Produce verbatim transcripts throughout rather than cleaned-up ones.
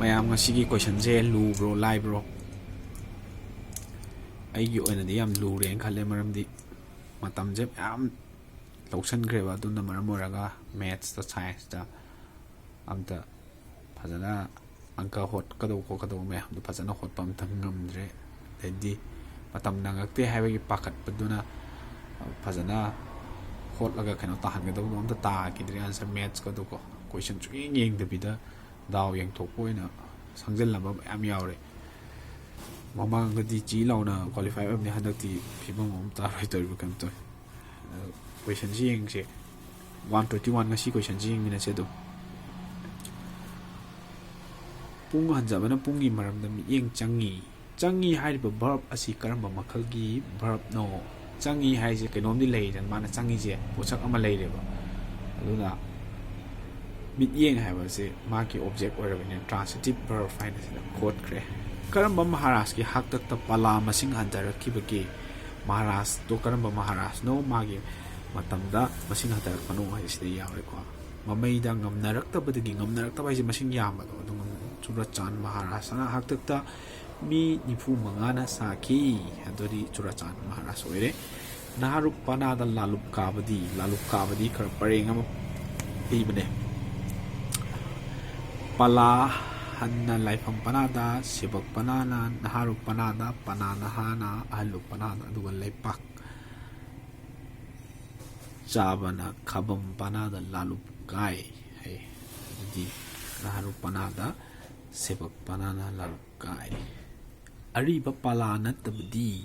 ꯃꯌꯥꯝ, ꯉꯁꯤꯒꯤ ꯀꯣꯏꯁꯟꯁꯦ ꯂꯨꯕ꯭ꯔꯣ, ꯂꯥꯏꯕ꯭ꯔꯣ? ꯑꯩꯒꯤ ꯑꯣꯏꯅꯗꯤ ꯌꯥꯝ ꯂꯨꯔꯦꯅ ꯈꯜꯂꯦ, ꯃꯔꯝꯗꯤ ꯃꯇꯝꯁꯦ ꯃꯌꯥꯝ ꯂꯧꯁꯟꯈ꯭ꯔꯦꯕ꯫ ꯑꯗꯨꯅ ꯃꯔꯝ ꯑꯣꯏꯔꯒ ꯃꯦꯠꯁꯇ, ꯁꯥꯏꯟꯁꯇ ꯑꯝꯇ ꯐꯖꯅ ꯑꯪꯀ ꯍꯣꯠꯀꯗꯧꯕ ꯈꯣꯠꯀꯗꯧꯕ ꯃꯌꯥꯝꯗꯣ ꯐꯖꯅ ꯍꯣꯠꯄ ꯑꯝꯇ ꯉꯝꯗ꯭ꯔꯦ꯫ ꯑꯗꯩꯗꯤ ꯃꯇꯝ ꯅꯪꯉꯛꯇꯦ ꯍꯥꯏꯕꯒꯤ ꯄꯥꯈꯠꯄꯗꯨꯅ ꯐꯖꯅ ꯍꯣꯠꯂꯒ ꯀꯩꯅꯣ ꯇꯥꯍꯟꯒꯗꯧꯕꯗꯣ ꯑꯝꯇ ꯇꯥꯈꯤꯗ꯭ꯔꯦ꯫ ꯑꯟꯁꯔ ꯃꯦꯠꯁꯀꯗꯣꯀꯣ, ꯀꯣꯏꯁꯟ ꯁꯨꯡꯌꯦꯡ ꯌꯦꯡꯗꯕꯤꯗ ꯗꯥꯎ ꯌꯦꯡꯊꯣꯛꯄ ꯑꯣꯏꯅ ꯁꯪꯖꯜꯂꯕ ꯃꯌꯥꯝ ꯌꯥꯎꯔꯦ꯫ ꯃꯃꯥꯡꯗꯗꯤ ꯆꯤ ꯂꯥꯎꯅ ꯀ꯭ꯋꯥꯂꯤꯐꯥꯏ ꯑꯣꯏꯕꯅꯤ, ꯍꯟꯗꯛꯇꯤ ꯐꯤꯕꯝ ꯑꯃ ꯇꯥꯔꯣꯏ ꯇꯧꯔꯤꯕ ꯀꯩꯅꯣ ꯇꯧꯋꯤ꯫ ꯑꯗꯣ ꯀꯣꯏꯁꯟꯁꯤ ꯌꯦꯡꯁꯦ꯫ ꯋꯥꯟ ꯇ꯭ꯋꯦꯟꯇꯤ ꯋꯥꯟ, ꯉꯁꯤ ꯀꯣꯏꯁꯟꯁꯤ ꯌꯦꯡꯃꯤꯟꯅꯁꯦ ꯑꯗꯨꯝ꯫ ꯄꯨꯡ ꯍꯟꯖꯕꯅ ꯄꯨꯡꯒꯤ ꯃꯔꯝꯗ ꯃꯤꯠꯌꯦꯡ ꯆꯪꯉꯤ꯫ ꯆꯪꯉꯤ ꯍꯥꯏꯔꯤꯕ verb ꯑꯁꯤ ꯀꯔꯝꯕ ꯃꯈꯜꯒꯤ verbꯅꯣ? ꯆꯪꯉꯤ ꯍꯥꯏꯁꯦ ꯀꯩꯅꯣꯝꯗꯤ ꯂꯩꯔꯦꯗꯅ, ꯃꯥꯅ ꯆꯪꯉꯤꯁꯦ ꯄꯣꯠꯁꯛ ꯑꯃ ꯂꯩꯔꯦꯕ꯫ ꯑꯗꯨꯅ ꯃꯤꯠꯌꯦꯡ ꯍꯥꯏꯕꯁꯦ ꯃꯥꯒꯤ object ꯑꯣꯏꯔꯕꯅꯤꯅ transitive verb ꯍꯥꯏꯅ ꯁꯤꯗ ꯈꯣꯠꯈ꯭ꯔꯦ꯫ ꯀꯔꯝꯕ ꯃꯍꯥꯔꯥꯖꯀꯤ ꯍꯥꯛꯇꯛꯇ ꯄꯂꯥ ꯃꯁꯤꯡ ꯍꯟꯊꯔꯛꯈꯤꯕꯒꯦ? ꯃꯍꯥꯔꯥꯖꯇꯣ ꯀꯔꯝꯕ ꯃꯍꯥꯔꯥꯖꯅꯣ ꯃꯥꯒꯤ ꯃꯇꯝꯗ ꯃꯁꯤꯡ ꯍꯟꯊꯔꯛꯄꯅꯣ ꯍꯥꯏꯁꯦ ꯁꯤꯗ ꯌꯥꯎꯔꯦꯀꯣ꯫ ꯃꯃꯩꯗ ꯉꯝꯅꯔꯛꯇꯕꯗꯒꯤ, ꯉꯝꯅꯔꯛꯇꯕ ꯍꯥꯏꯁꯦ ꯃꯁꯤꯡ ꯌꯥꯝꯕꯗꯣ, ꯑꯗꯨ ꯉꯝꯅ-, ꯆꯨꯔꯆꯥꯟ ꯃꯍꯥꯔꯥꯖꯅ ꯍꯥꯛꯇꯛꯇ ꯃꯤ ꯅꯤꯐꯨ ꯃꯉꯥꯅ ꯁꯥꯈꯤ꯫ ꯑꯗꯨꯗꯤ ꯆꯨꯔꯆꯥꯟ ꯃꯍꯥꯔꯥꯖ ꯑꯣꯏꯔꯦ꯫ ꯅꯍꯥꯔꯨꯞ ꯄꯅꯥꯗ ꯂꯥꯂꯨꯞ ꯀꯥꯕꯗꯤ, ꯂꯥꯂꯨꯞ ꯀꯥꯕꯗꯤ ꯈꯔ ꯄꯔꯦꯡ ꯑꯃ ꯄꯤꯕꯅꯦ꯫ ꯄꯂꯥ ꯍꯟꯅ ꯂꯥꯏꯐꯝ ꯄꯅꯥꯗ, ꯁꯦꯕꯛ ꯄꯅꯥꯅ ꯅꯍꯥꯔꯨꯞ ꯄꯅꯥꯗ, ꯄꯅꯥ ꯅꯍꯥꯅ ꯑꯍꯜꯂꯨꯞ ꯄꯅꯥꯗ, ꯑꯗꯨꯒ ꯂꯩꯄꯥꯛ ꯆꯥꯕꯅ ꯈꯕꯝ ꯄꯅꯥꯗ ꯂꯥꯂꯨꯞ ꯀꯥꯏ ꯍꯥꯏ꯫ ꯑꯗꯨꯗꯤ ꯅꯍꯥꯔꯨꯞ ꯄꯅꯥꯗ, ꯁꯦꯕꯛ ꯄꯅꯥꯅ ꯂꯥꯂꯨꯞ ꯀꯥꯏ꯫ ꯑꯔꯤꯕ ꯄꯂꯥ ꯅꯠꯇꯕꯗꯤ,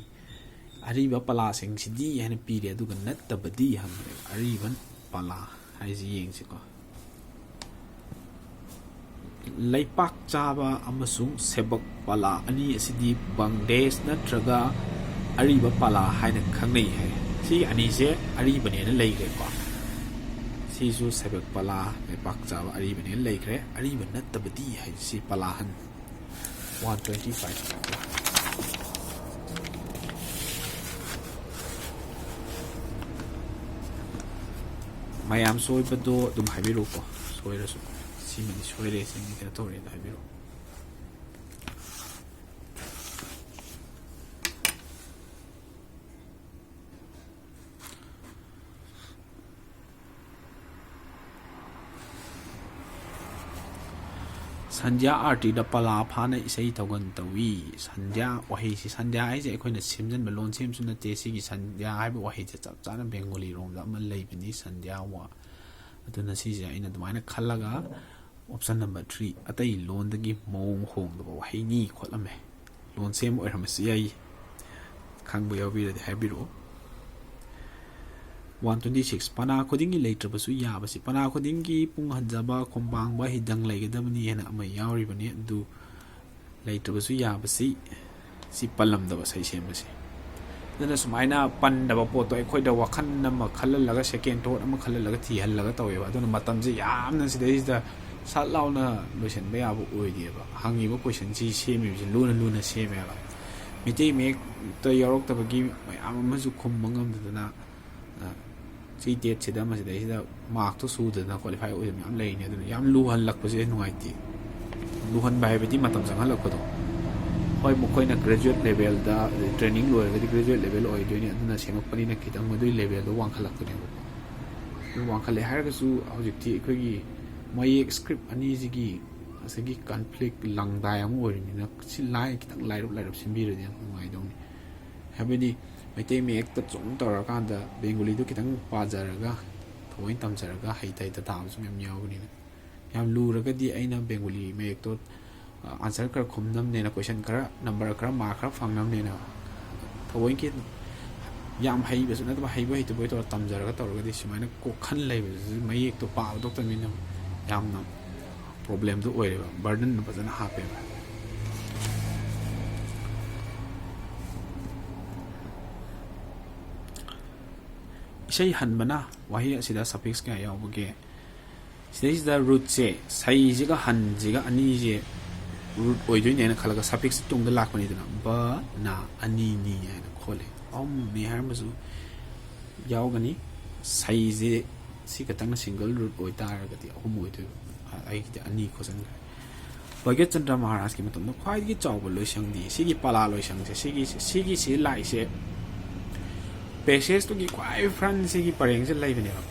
ꯑꯔꯤꯕ ꯄꯂꯥꯁꯤꯡꯁꯤꯗꯤ ꯍꯥꯏꯅ ꯄꯤꯔꯦ, ꯑꯗꯨꯒ ꯅꯠꯇꯕꯗꯤ ꯍꯪꯉꯦ꯫ ꯑꯔꯤꯕ ꯄꯂꯥ ꯍꯥꯏꯁꯤ ꯌꯦꯡꯁꯤꯀꯣ꯫ ꯂꯩꯄꯥꯛ ꯆꯥꯕ ꯑꯃꯁꯨꯡ ꯁꯦꯕꯛ ꯄꯂꯥ ꯑꯅꯤ ꯑꯁꯤꯗꯤ ꯕꯪꯗꯦꯁ ꯅꯠꯇ꯭ꯔꯒ ꯑꯔꯤꯕ ꯄꯂꯥ ꯍꯥꯏꯅ ꯈꯪꯅꯩ ꯍꯥꯏ꯫ ꯁꯤ ꯑꯅꯤꯁꯦ ꯑꯔꯤꯕꯅꯦꯅ ꯂꯩꯈ꯭ꯔꯦꯀꯣ꯫ ꯁꯤꯁꯨ ꯁꯦꯕꯛ ꯄꯂꯥ, ꯂꯩꯄꯥꯛ ꯆꯥꯕ ꯑꯔꯤꯕꯅꯦꯅ ꯂꯩꯈ꯭ꯔꯦ꯫ ꯑꯔꯤꯕ ꯅꯠꯇꯕꯗꯤ ꯍꯥꯏꯁꯤ ꯄꯂꯥꯍꯟ꯫ One twenty five. ꯃꯌꯥꯝ ꯁꯣꯏꯕꯗꯣ ꯑꯗꯨꯝ ꯍꯥꯏꯕꯤꯔꯛꯎꯀꯣ, ꯁꯣꯏꯔꯁꯨ꯫ ꯁꯤꯃꯗꯤ ꯁꯣꯏꯔꯦ, ꯁꯤꯃꯗꯤ ꯀꯩꯅꯣ ꯇꯧꯔꯦ ꯑꯗꯣ ꯍꯥꯏꯕꯤꯔꯛꯑꯣ꯫ ꯁꯟꯙ꯭ꯌꯥ ꯑꯥꯔꯇꯤꯗ ꯄꯂꯥ ꯐꯥꯅ ꯏꯁꯩ ꯊꯧꯒꯜ ꯇꯧꯏ꯫ ꯁꯟꯙ꯭ꯌꯥ ꯋꯥꯍꯩꯁꯤ, ꯁꯟꯙ꯭ꯌꯥ ꯍꯥꯏꯁꯦ ꯑꯩꯈꯣꯏꯅ ꯁꯦꯝꯖꯤꯟꯕ ꯂꯣꯟ ꯁꯦꯝꯁꯨ ꯅꯠꯇꯦ꯫ ꯁꯤꯒꯤ ꯁꯟꯙ꯭ꯌꯥ ꯍꯥꯏꯕ ꯋꯥꯍꯩꯁꯦ ꯆꯞ ꯆꯥꯅ ꯕꯦꯡꯒꯣꯂꯤ ꯔꯣꯝꯗ ꯑꯃ ꯂꯩꯕꯅꯤ, ꯁꯟꯙ꯭ꯌꯥ ꯋꯥ꯫ ꯑꯗꯨꯅ ꯁꯤꯁꯦ ꯑꯩꯅ ꯑꯗꯨꯃꯥꯏꯅ ꯈꯜꯂꯒ option number three, ꯑꯇꯩ ꯂꯣꯟꯗꯒꯤ ꯃꯑꯣꯡ ꯍꯣꯡꯗꯕ ꯋꯥꯍꯩꯅꯤ ꯈꯣꯠꯂꯝꯃꯦ꯫ ꯂꯣꯟ ꯁꯦꯝ ꯑꯣꯏꯔꯝꯕꯁꯨ ꯌꯥꯏ, ꯈꯪꯕ ꯌꯥꯎꯕꯤꯔꯗꯤ ꯍꯥꯏꯕꯤꯔꯛꯑꯣ꯫ One twenty six, ꯄꯅꯥ ꯈꯨꯗꯤꯡꯒꯤ ꯂꯩꯇ꯭ꯔꯕꯁꯨ ꯌꯥꯕꯁꯤ꯫ ꯄꯅꯥ ꯈꯨꯗꯤꯡꯒꯤ ꯄꯨꯡ ꯍꯟꯖꯕ, ꯈꯣꯡꯄꯥꯡꯕ, ꯍꯤꯗꯪ ꯂꯩꯒꯗꯕꯅꯤ ꯍꯥꯏꯅ ꯑꯃ ꯌꯥꯎꯔꯤꯕꯅꯤ꯫ ꯑꯗꯨ ꯂꯩꯇ꯭ꯔꯕꯁꯨ ꯌꯥꯕꯁꯤ, ꯁꯤ ꯄꯜꯂꯝꯗꯕ ꯁꯩꯁꯦꯝꯕꯁꯤ꯫ ꯑꯗꯨꯅ ꯁꯨꯃꯥꯏꯅ ꯄꯟꯗꯕ ꯄꯣꯠꯇꯣ ꯑꯩꯈꯣꯏꯗ ꯋꯥꯈꯜ ꯑꯃ ꯈꯜꯍꯜꯂꯒ, second thought ꯑꯃ ꯈꯜꯍꯜꯂꯒ ꯊꯤꯍꯜꯂꯒ ꯇꯧꯋꯦꯕ꯫ ꯑꯗꯨꯅ ꯃꯇꯝꯁꯦ ꯌꯥꯝꯅ ꯁꯤꯗꯩꯁꯤꯗ ꯁꯠ ꯂꯥꯎꯅ ꯂꯣꯏꯁꯤꯟꯕ ꯌꯥꯕ ꯑꯣꯏꯗꯦꯕ꯫ ꯍꯪꯉꯤꯕ questionꯁꯤ ꯁꯦꯝꯃꯤꯕꯁꯤ ꯂꯨꯅ ꯂꯨꯅ ꯁꯦꯝꯃꯦꯕ꯫ ꯃꯩꯇꯩ ꯃꯌꯦꯛꯇ ꯌꯥꯎꯔꯛꯇꯕꯒꯤ ꯃꯌꯥꯝ ꯑꯃꯁꯨ ꯈꯨꯝꯕ ꯉꯝꯗꯗꯅ, ꯑ, ꯁꯤ TETꯁꯤꯗ ꯃꯁꯤꯗꯩꯁꯤꯗ markꯇꯣ ꯁꯨꯗꯗꯅ qualify ꯑꯣꯏꯗꯕ ꯃꯌꯥꯝ ꯂꯩꯔꯤꯅꯤ꯫ ꯑꯗꯨꯅ ꯌꯥꯝ ꯂꯨꯍꯜꯂꯛꯄꯁꯦ ꯅꯨꯡꯉꯥꯏꯇꯦ꯫ ꯂꯨꯍꯟꯕ ꯍꯥꯏꯕꯗꯤ ꯃꯇꯝ ꯆꯪꯍꯜꯂꯛꯄꯗꯣ꯫ ꯍꯣꯏ, ꯃꯈꯣꯏꯅ graduate levelꯗ, ꯑꯗꯩ training ꯂꯣꯏꯔꯒꯗꯤ graduate level ꯑꯣꯏꯗꯣꯏꯅꯤ꯫ ꯑꯗꯨꯅ ꯁꯦꯝꯃꯛꯄꯅꯤꯅ ꯈꯤꯇꯪ ꯃꯗꯨꯒꯤ levelꯗꯣ ꯋꯥꯡꯈꯠꯂꯛꯄꯅꯦꯕꯀꯣ꯫ ꯑꯗꯨ ꯋꯥꯡꯈꯠꯂꯦ ꯍꯥꯏꯔꯒꯁꯨ ꯍꯧꯖꯤꯛꯇꯤ ꯑꯩꯈꯣꯏꯒꯤ ꯃꯌꯦꯛ, script ꯑꯅꯤꯁꯤꯒꯤ ꯉꯁꯥꯏꯒꯤ conflict, ꯂꯪꯗꯥꯏ ꯑꯃ ꯑꯣꯏꯔꯤꯕꯅꯤꯅ ꯁꯤ line ꯈꯤꯇꯪ ꯂꯥꯏꯔꯞ ꯂꯥꯏꯔꯞ ꯁꯦꯝꯕꯤꯔꯗꯤ ꯌꯥꯝ ꯅꯨꯡꯉꯥꯏꯗꯧꯅꯤ꯫ ꯍꯥꯏꯕꯗꯤ ꯃꯩꯇꯩ ꯃꯌꯦꯛꯇ ꯁꯨꯝ ꯇꯧꯔꯀꯥꯟꯗ ꯕꯦꯡꯒꯣꯂꯤꯗꯣ ꯈꯤꯇꯪ ꯄꯥꯖꯔꯒ, ꯊꯑꯣꯏꯅ ꯇꯝꯖꯔꯒ ꯍꯩꯇ ꯍꯩꯇ ꯊꯥꯕꯁꯨ ꯃꯌꯥꯝ ꯌꯥꯎꯕꯅꯤꯅ, ꯌꯥꯝ ꯂꯨꯔꯒꯗꯤ ꯑꯩꯅ ꯕꯦꯡꯒꯣꯂꯤ ꯃꯌꯦꯛꯇꯣ, ꯑ, answer ꯈꯔ ꯈꯨꯝꯅꯕꯅꯦꯅ, question ꯈꯔ, number ꯈꯔ, mark ꯈꯔ ꯐꯪꯅꯕꯅꯦꯅ ꯊꯑꯣꯏꯀꯤ ꯌꯥꯝ ꯍꯩꯕꯁꯨ ꯅꯠꯇꯕ, ꯍꯩꯕ ꯍꯩꯇꯕ ꯑꯣꯏ ꯇꯧꯔ ꯇꯝꯖꯔꯒ ꯇꯧꯔꯒꯗꯤ ꯁꯨꯃꯥꯏꯅ ꯀꯣꯛꯈꯟ ꯂꯩꯕꯁꯤꯁꯨ ꯃꯌꯦꯛꯇꯣ ꯄꯥꯕ ꯊꯣꯛꯇꯕꯅꯤꯅ ꯌꯥꯝꯅ problemꯗꯣ ꯑꯣꯏꯔꯦꯕ, burdenꯗꯣ ꯐꯖꯅ ꯍꯥꯞꯄꯦꯕ꯫ ꯏꯁꯩ ꯍꯟꯕꯅ ꯋꯥꯍꯩ ꯑꯁꯤꯗ suffix ꯀꯌꯥ ꯌꯥꯎꯕꯒꯦ? ꯁꯤꯗꯩꯁꯤꯗ rootꯁꯦ, ꯁꯩꯁꯤꯒ ꯍꯟꯁꯤꯒ ꯑꯅꯤꯁꯦ root ꯑꯣꯏꯗꯣꯏꯅꯦꯅ ꯈꯜꯂꯒ suffix ꯇꯨꯡꯗ ꯂꯥꯛꯄꯅꯤꯗꯅ, ꯕ, ꯅ, ꯑꯅꯤꯅꯤ ꯍꯥꯏꯅ ꯈꯣꯠꯂꯦ꯫ ꯑꯍꯨꯝꯅꯤ ꯍꯥꯏꯔꯝꯕꯁꯨ ꯌꯥꯎꯒꯅꯤ꯫ ꯁꯩꯁꯦ ꯁꯤ ꯈꯛꯇꯪꯅ single root ꯑꯣꯏꯇꯥꯔꯒꯗꯤ ꯑꯍꯨꯝ ꯑꯣꯏꯗꯣꯏꯕ꯫ ꯑ-, ꯑꯩꯒꯤꯗꯤ ꯑꯅꯤ ꯈꯣꯠꯆꯟꯈ꯭ꯔꯦ꯫ ꯚꯥꯒ꯭ꯌꯆꯟꯗ꯭ꯔ ꯃꯍꯥꯔꯥꯖꯀꯤ ꯃꯇꯝꯗ ꯈ꯭ꯋꯥꯏꯗꯒꯤ ꯆꯥꯎꯕ ꯂꯣꯏꯁꯪꯗꯤ, ꯁꯤꯒꯤ ꯄꯂꯥ ꯂꯣꯏꯁꯪꯁꯦ, ꯁꯤꯒꯤ, ꯁꯤꯒꯤꯁꯤ ꯂꯥꯏꯁꯦ, passageꯇꯨꯒꯤ ꯈ꯭ꯋꯥꯏ frontꯁꯤꯒꯤ ꯄꯔꯦꯡꯁꯦ ꯂꯩꯕꯅꯦꯕ꯫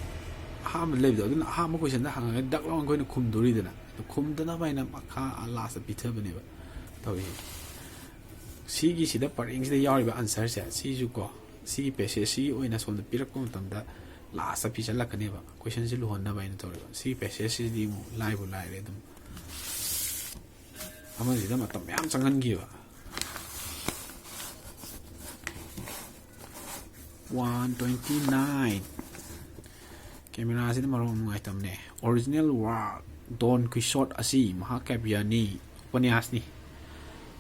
ꯑꯍꯥꯟꯕ ꯂꯩꯕꯗꯣ, ꯑꯗꯨꯅ ꯑꯍꯥꯟꯕ ꯀꯣꯏꯁꯟꯗ ꯍꯪꯉꯒ ꯗꯛ ꯂꯥꯎꯅ ꯑꯩꯈꯣꯏꯅ ꯈꯨꯝꯗꯣꯔꯤꯗꯅ, ꯑꯗꯨ ꯈꯨꯝꯗꯅꯕ ꯍꯥꯏꯅ ꯃꯈꯥ ꯂꯥꯁꯇ ꯄꯤꯊꯕꯅꯦꯕ ꯇꯧꯔꯤꯁꯦ꯫ ꯁꯤꯒꯤꯁꯤꯗ ꯄꯔꯦꯡꯁꯤꯗ ꯌꯥꯎꯔꯤꯕ ꯑꯟꯁꯔꯁꯦ ꯁꯤꯁꯨ ꯀꯣ, ꯁꯤꯒꯤ ꯄꯦꯁꯦꯖꯁꯤꯒꯤ ꯑꯣꯏꯅ ꯁꯣꯝꯗ ꯄꯤꯔꯛꯄ ꯃꯇꯝꯗ ꯂꯥꯁꯇ ꯄꯤꯁꯜꯂꯛꯀꯅꯦꯕ, ꯀꯣꯏꯁꯟꯁꯤ ꯂꯨꯍꯟꯅꯕ ꯍꯥꯏꯅ ꯇꯧꯔꯤꯕ꯫ ꯁꯤꯒꯤ ꯄꯦꯁꯦꯖꯁꯤꯗꯤ ꯑꯃꯨꯛ ꯂꯥꯏꯕꯨ ꯂꯥꯏꯔꯦ ꯑꯗꯨꯝ꯫ ꯑꯃꯁꯤꯗ ꯃꯇꯝ ꯃꯌꯥꯝ ꯆꯪꯍꯟꯈꯤꯕ꯫ One twenty nine꯫ ꯀꯦꯃꯦꯔꯥꯁꯤꯗ ꯃꯔꯣꯟ ꯑꯃ ꯅꯨꯡꯉꯥꯏꯇꯕꯅꯦ꯫ Original work Don Quixote ꯑꯁꯤ ꯃꯍꯥꯀꯥꯕ꯭ꯌꯅꯤ, ꯎꯄꯅ꯭ꯌꯥꯁꯅꯤ꯫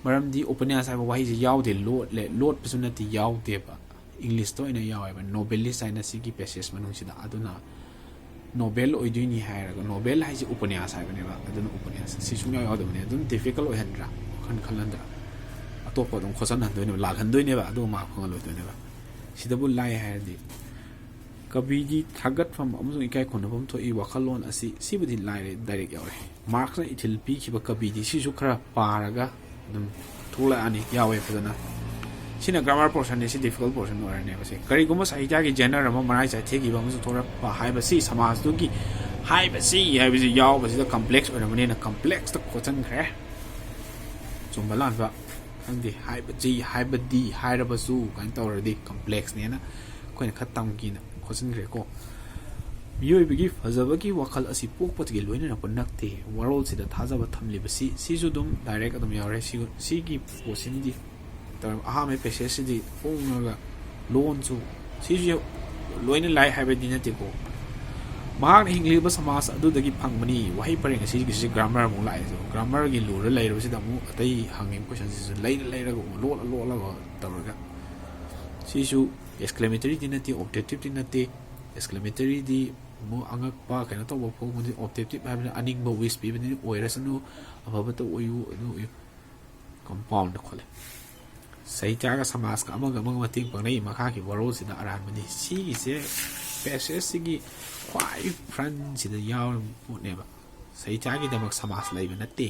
ꯃꯔꯝꯗꯤ ꯎꯄꯅ꯭ꯌꯥꯁ ꯍꯥꯏꯕ ꯋꯥꯍꯩꯁꯤ ꯌꯥꯎꯗꯦ, ꯂꯣꯠꯂꯦ, ꯂꯣꯠꯄꯁꯨ ꯅꯠꯇꯦ, ꯌꯥꯎꯗꯦꯕ꯫ ꯏꯪꯂꯤꯁꯇ ꯑꯣꯏꯅ ꯌꯥꯎꯋꯦꯕ, novelist ꯍꯥꯏꯅ ꯁꯤꯒꯤ ꯄꯦꯁꯦꯖ ꯃꯅꯨꯡꯁꯤꯗ꯫ ꯑꯗꯨꯅ ꯅꯣꯕꯦꯜ ꯑꯣꯏꯗꯣꯏꯅꯤ ꯍꯥꯏꯔꯒ, ꯅꯣꯕꯦꯜ ꯍꯥꯏꯁꯦ ꯎꯄꯅ꯭ꯌꯥꯁ ꯍꯥꯏꯕꯅꯦꯕ, ꯑꯗꯨꯅ ꯎꯄꯅ꯭ꯌꯥꯁ ꯁꯤ ꯁꯨꯡꯌꯥꯎ ꯌꯥꯎꯗꯕꯅꯦ꯫ ꯑꯗꯨꯝ difficult ꯑꯣꯏꯍꯟꯗ꯭ꯔꯥ, ꯋꯥꯈꯜ ꯈꯜꯍꯟꯗ꯭ꯔꯥ, ꯑꯇꯣꯞꯄ ꯑꯗꯨꯝ ꯈꯣꯠꯆꯟꯍꯟꯗꯣꯏꯅꯦꯕ, ꯂꯥꯜꯍꯟꯗꯣꯏꯅꯦꯕ, ꯑꯗꯨꯒ ꯃꯥꯔꯛ ꯐꯪꯍꯜꯂꯣꯏꯗꯣꯏꯅꯦꯕ꯫ ꯁꯤꯗꯕꯨ ꯂꯥꯏ ꯍꯥꯏꯔꯗꯤ, ꯀꯕꯤꯗꯤ ꯊꯥꯒꯠꯐꯝ ꯑꯃꯁꯨꯡ ꯏꯀꯥꯏ ꯈꯨꯝꯅꯐꯝ ꯊꯣꯛꯏ꯫ ꯋꯥꯈꯜꯂꯣꯟ ꯑꯁꯤ, ꯁꯤꯕꯨꯗꯤ ꯂꯥꯏꯔꯦ, ꯗꯥꯏꯔꯦꯛ ꯌꯥꯎꯔꯦ꯫ ꯃꯥꯔꯛꯁꯅ ꯏꯊꯤꯜ ꯄꯤꯈꯤꯕ ꯀꯕꯤꯗꯤ, ꯁꯤꯁꯨ ꯈꯔ ꯄꯥꯔꯒ ꯑꯗꯨꯝ ꯊꯣꯛꯂꯛꯑꯅꯤ, ꯌꯥꯎꯋꯦ ꯐꯖꯅ꯫ ꯁꯤꯅ ꯒ꯭ꯔꯥꯃꯔ ꯄꯣꯔꯁꯟꯅꯤ, ꯁꯤ ꯗꯤꯐꯤꯀꯜꯠ ꯄꯣꯔꯁꯟ ꯑꯣꯏꯔꯅꯦꯕ꯫ ꯁꯤ ꯀꯔꯤꯒꯨꯝꯕ ꯁꯥꯍꯤꯇ꯭ꯌꯒꯤ ꯖꯦꯅꯔ ꯑꯃ ꯃꯔꯥꯏ ꯆꯥꯏꯊꯦꯛꯈꯤꯕ ꯑꯃꯁꯨꯡ ꯊꯣꯔꯛꯄ ꯍꯥꯏꯕꯁꯤ, ꯁꯃꯥꯖꯇꯨꯒꯤ ꯍꯥꯏꯕꯁꯤ ꯍꯥꯏꯕꯁꯤ ꯌꯥꯎꯕꯁꯤꯗ ꯀꯝꯄ꯭ꯂꯦꯛꯁ ꯑꯣꯏꯔꯕꯅꯤꯅ ꯀꯝꯄ꯭ꯂꯦꯛꯁꯇ ꯈꯣꯠꯆꯟꯈ꯭ꯔꯦ꯫ ꯆꯨꯝꯕ ꯂꯥꯟꯕ ꯈꯪꯗꯦ, ꯍꯥꯏꯕꯁꯤ, ꯍꯥꯏꯕꯗꯤ, ꯍꯥꯏꯔꯕꯁꯨ ꯀꯥꯏꯅ ꯇꯧꯔꯗꯤ ꯀꯝꯄ꯭ꯂꯦꯛꯁꯅꯦꯅ ꯑꯩꯈꯣꯏꯅ ꯈꯔ ꯇꯝꯈꯤꯅ ꯈꯣꯠꯆꯟꯈ꯭ꯔꯦꯀꯣ꯫ ꯃꯤꯑꯣꯏꯕꯒꯤ ꯐꯖꯕꯒꯤ ꯋꯥꯈꯜ ꯑꯁꯤ ꯄꯣꯛꯄꯗꯒꯤ ꯂꯣꯏꯅꯔꯛꯄ ꯅꯠꯇꯦ꯫ ꯋꯥꯔꯣꯜꯁꯤꯗ ꯊꯥꯖꯕ ꯊꯝꯂꯤꯕꯁꯤ, ꯁꯤꯁꯨ ꯑꯗꯨꯝ ꯗꯥꯏꯔꯦꯛ ꯑꯗꯨꯝ ꯌꯥꯎꯔꯦ꯫ ꯁꯤ, ꯁꯤꯒꯤ ꯄꯣꯠꯁꯤꯃꯗꯤ ꯇꯧꯔ-, ꯑꯍꯥꯟꯕꯒꯤ ꯄꯦꯁꯦꯖꯁꯤꯗꯤ ꯍꯣꯡꯉꯒ ꯂꯣꯟꯁꯨ, ꯁꯤꯁꯨ ꯂꯣꯏꯅ ꯂꯥꯏ ꯍꯥꯏꯕꯗꯤ ꯅꯠꯇꯦꯀꯣ꯫ ꯃꯍꯥꯛꯅ ꯍꯤꯡꯂꯤꯕ ꯁꯃꯥꯖ ꯑꯗꯨꯗꯒꯤ ꯐꯪꯕꯅꯤ꯫ ꯋꯥꯍꯩ ꯄꯔꯦꯡ ꯑꯁꯤꯒꯤꯁꯤ ꯒ꯭ꯔꯥꯃꯔ ꯑꯃꯨꯛ ꯂꯥꯛꯑꯦ꯫ ꯒ꯭ꯔꯥꯃꯔꯒꯤ ꯂꯨꯔ ꯂꯩꯔꯕꯁꯤꯗ ꯑꯃꯨꯛ ꯑꯇꯩ ꯍꯪꯉꯤꯕ ꯀꯣꯏꯁꯟꯁꯤꯁꯨ ꯂꯩꯔ ꯂꯩꯔꯒ ꯑꯃꯨꯛ ꯂꯣꯠꯂ ꯂꯣꯠꯂꯒ ꯇꯧꯔꯒ, ꯁꯤꯁꯨ ꯑꯦꯛꯁꯀ꯭ꯂꯦꯃꯦꯇꯔꯤꯗꯤ ꯅꯠꯇꯦ, ꯑꯣꯞꯇꯦꯇꯤꯞꯇꯤ ꯅꯠꯇꯦ꯫ ꯑꯦꯛꯁꯀ꯭ꯂꯦꯃꯦꯇꯔꯤꯗꯤ ꯑꯃꯨꯛ ꯑꯉꯛꯄ ꯀꯩꯅꯣ ꯇꯧꯕ ꯐꯥꯎꯕꯗꯤ, ꯑꯣꯞꯇꯦꯇꯤꯞ ꯍꯥꯏꯕꯅꯤ, ꯑꯅꯤꯡꯕ ꯋꯤꯁ ꯄꯤꯕꯅꯤ, ꯑꯣꯏꯔꯁꯅꯨ, ꯑꯐꯕꯇ ꯑꯣꯏꯌꯨ, ꯑꯗꯨ ꯑꯣꯏꯌꯨ꯫ ꯀꯝꯄꯥꯎꯟꯗ ꯈꯣꯠꯂꯦ꯫ ꯁꯥꯍꯤꯇ꯭ꯌꯒ ꯁꯃꯥꯖꯀ ꯑꯃꯒ ꯑꯃꯒ ꯃꯇꯦꯡ ꯄꯥꯡꯅꯩ꯫ ꯃꯈꯥꯒꯤ ꯋꯥꯔꯣꯜꯁꯤꯗ ꯑꯔꯥꯟꯕꯅꯤ꯫ ꯁꯤꯒꯤꯁꯦ ꯄꯦꯁꯦꯖꯁꯤꯒꯤ ꯈ꯭ꯋꯥꯏ ꯐ꯭ꯔꯟꯁꯤꯗ ꯌꯥꯎꯔꯕ ꯄꯣꯠꯅꯦꯕ꯫ ꯁꯥꯍꯤꯇ꯭ꯌꯒꯤꯗꯃꯛ ꯁꯃꯥꯖ ꯂꯩꯕ ꯅꯠꯇꯦ꯫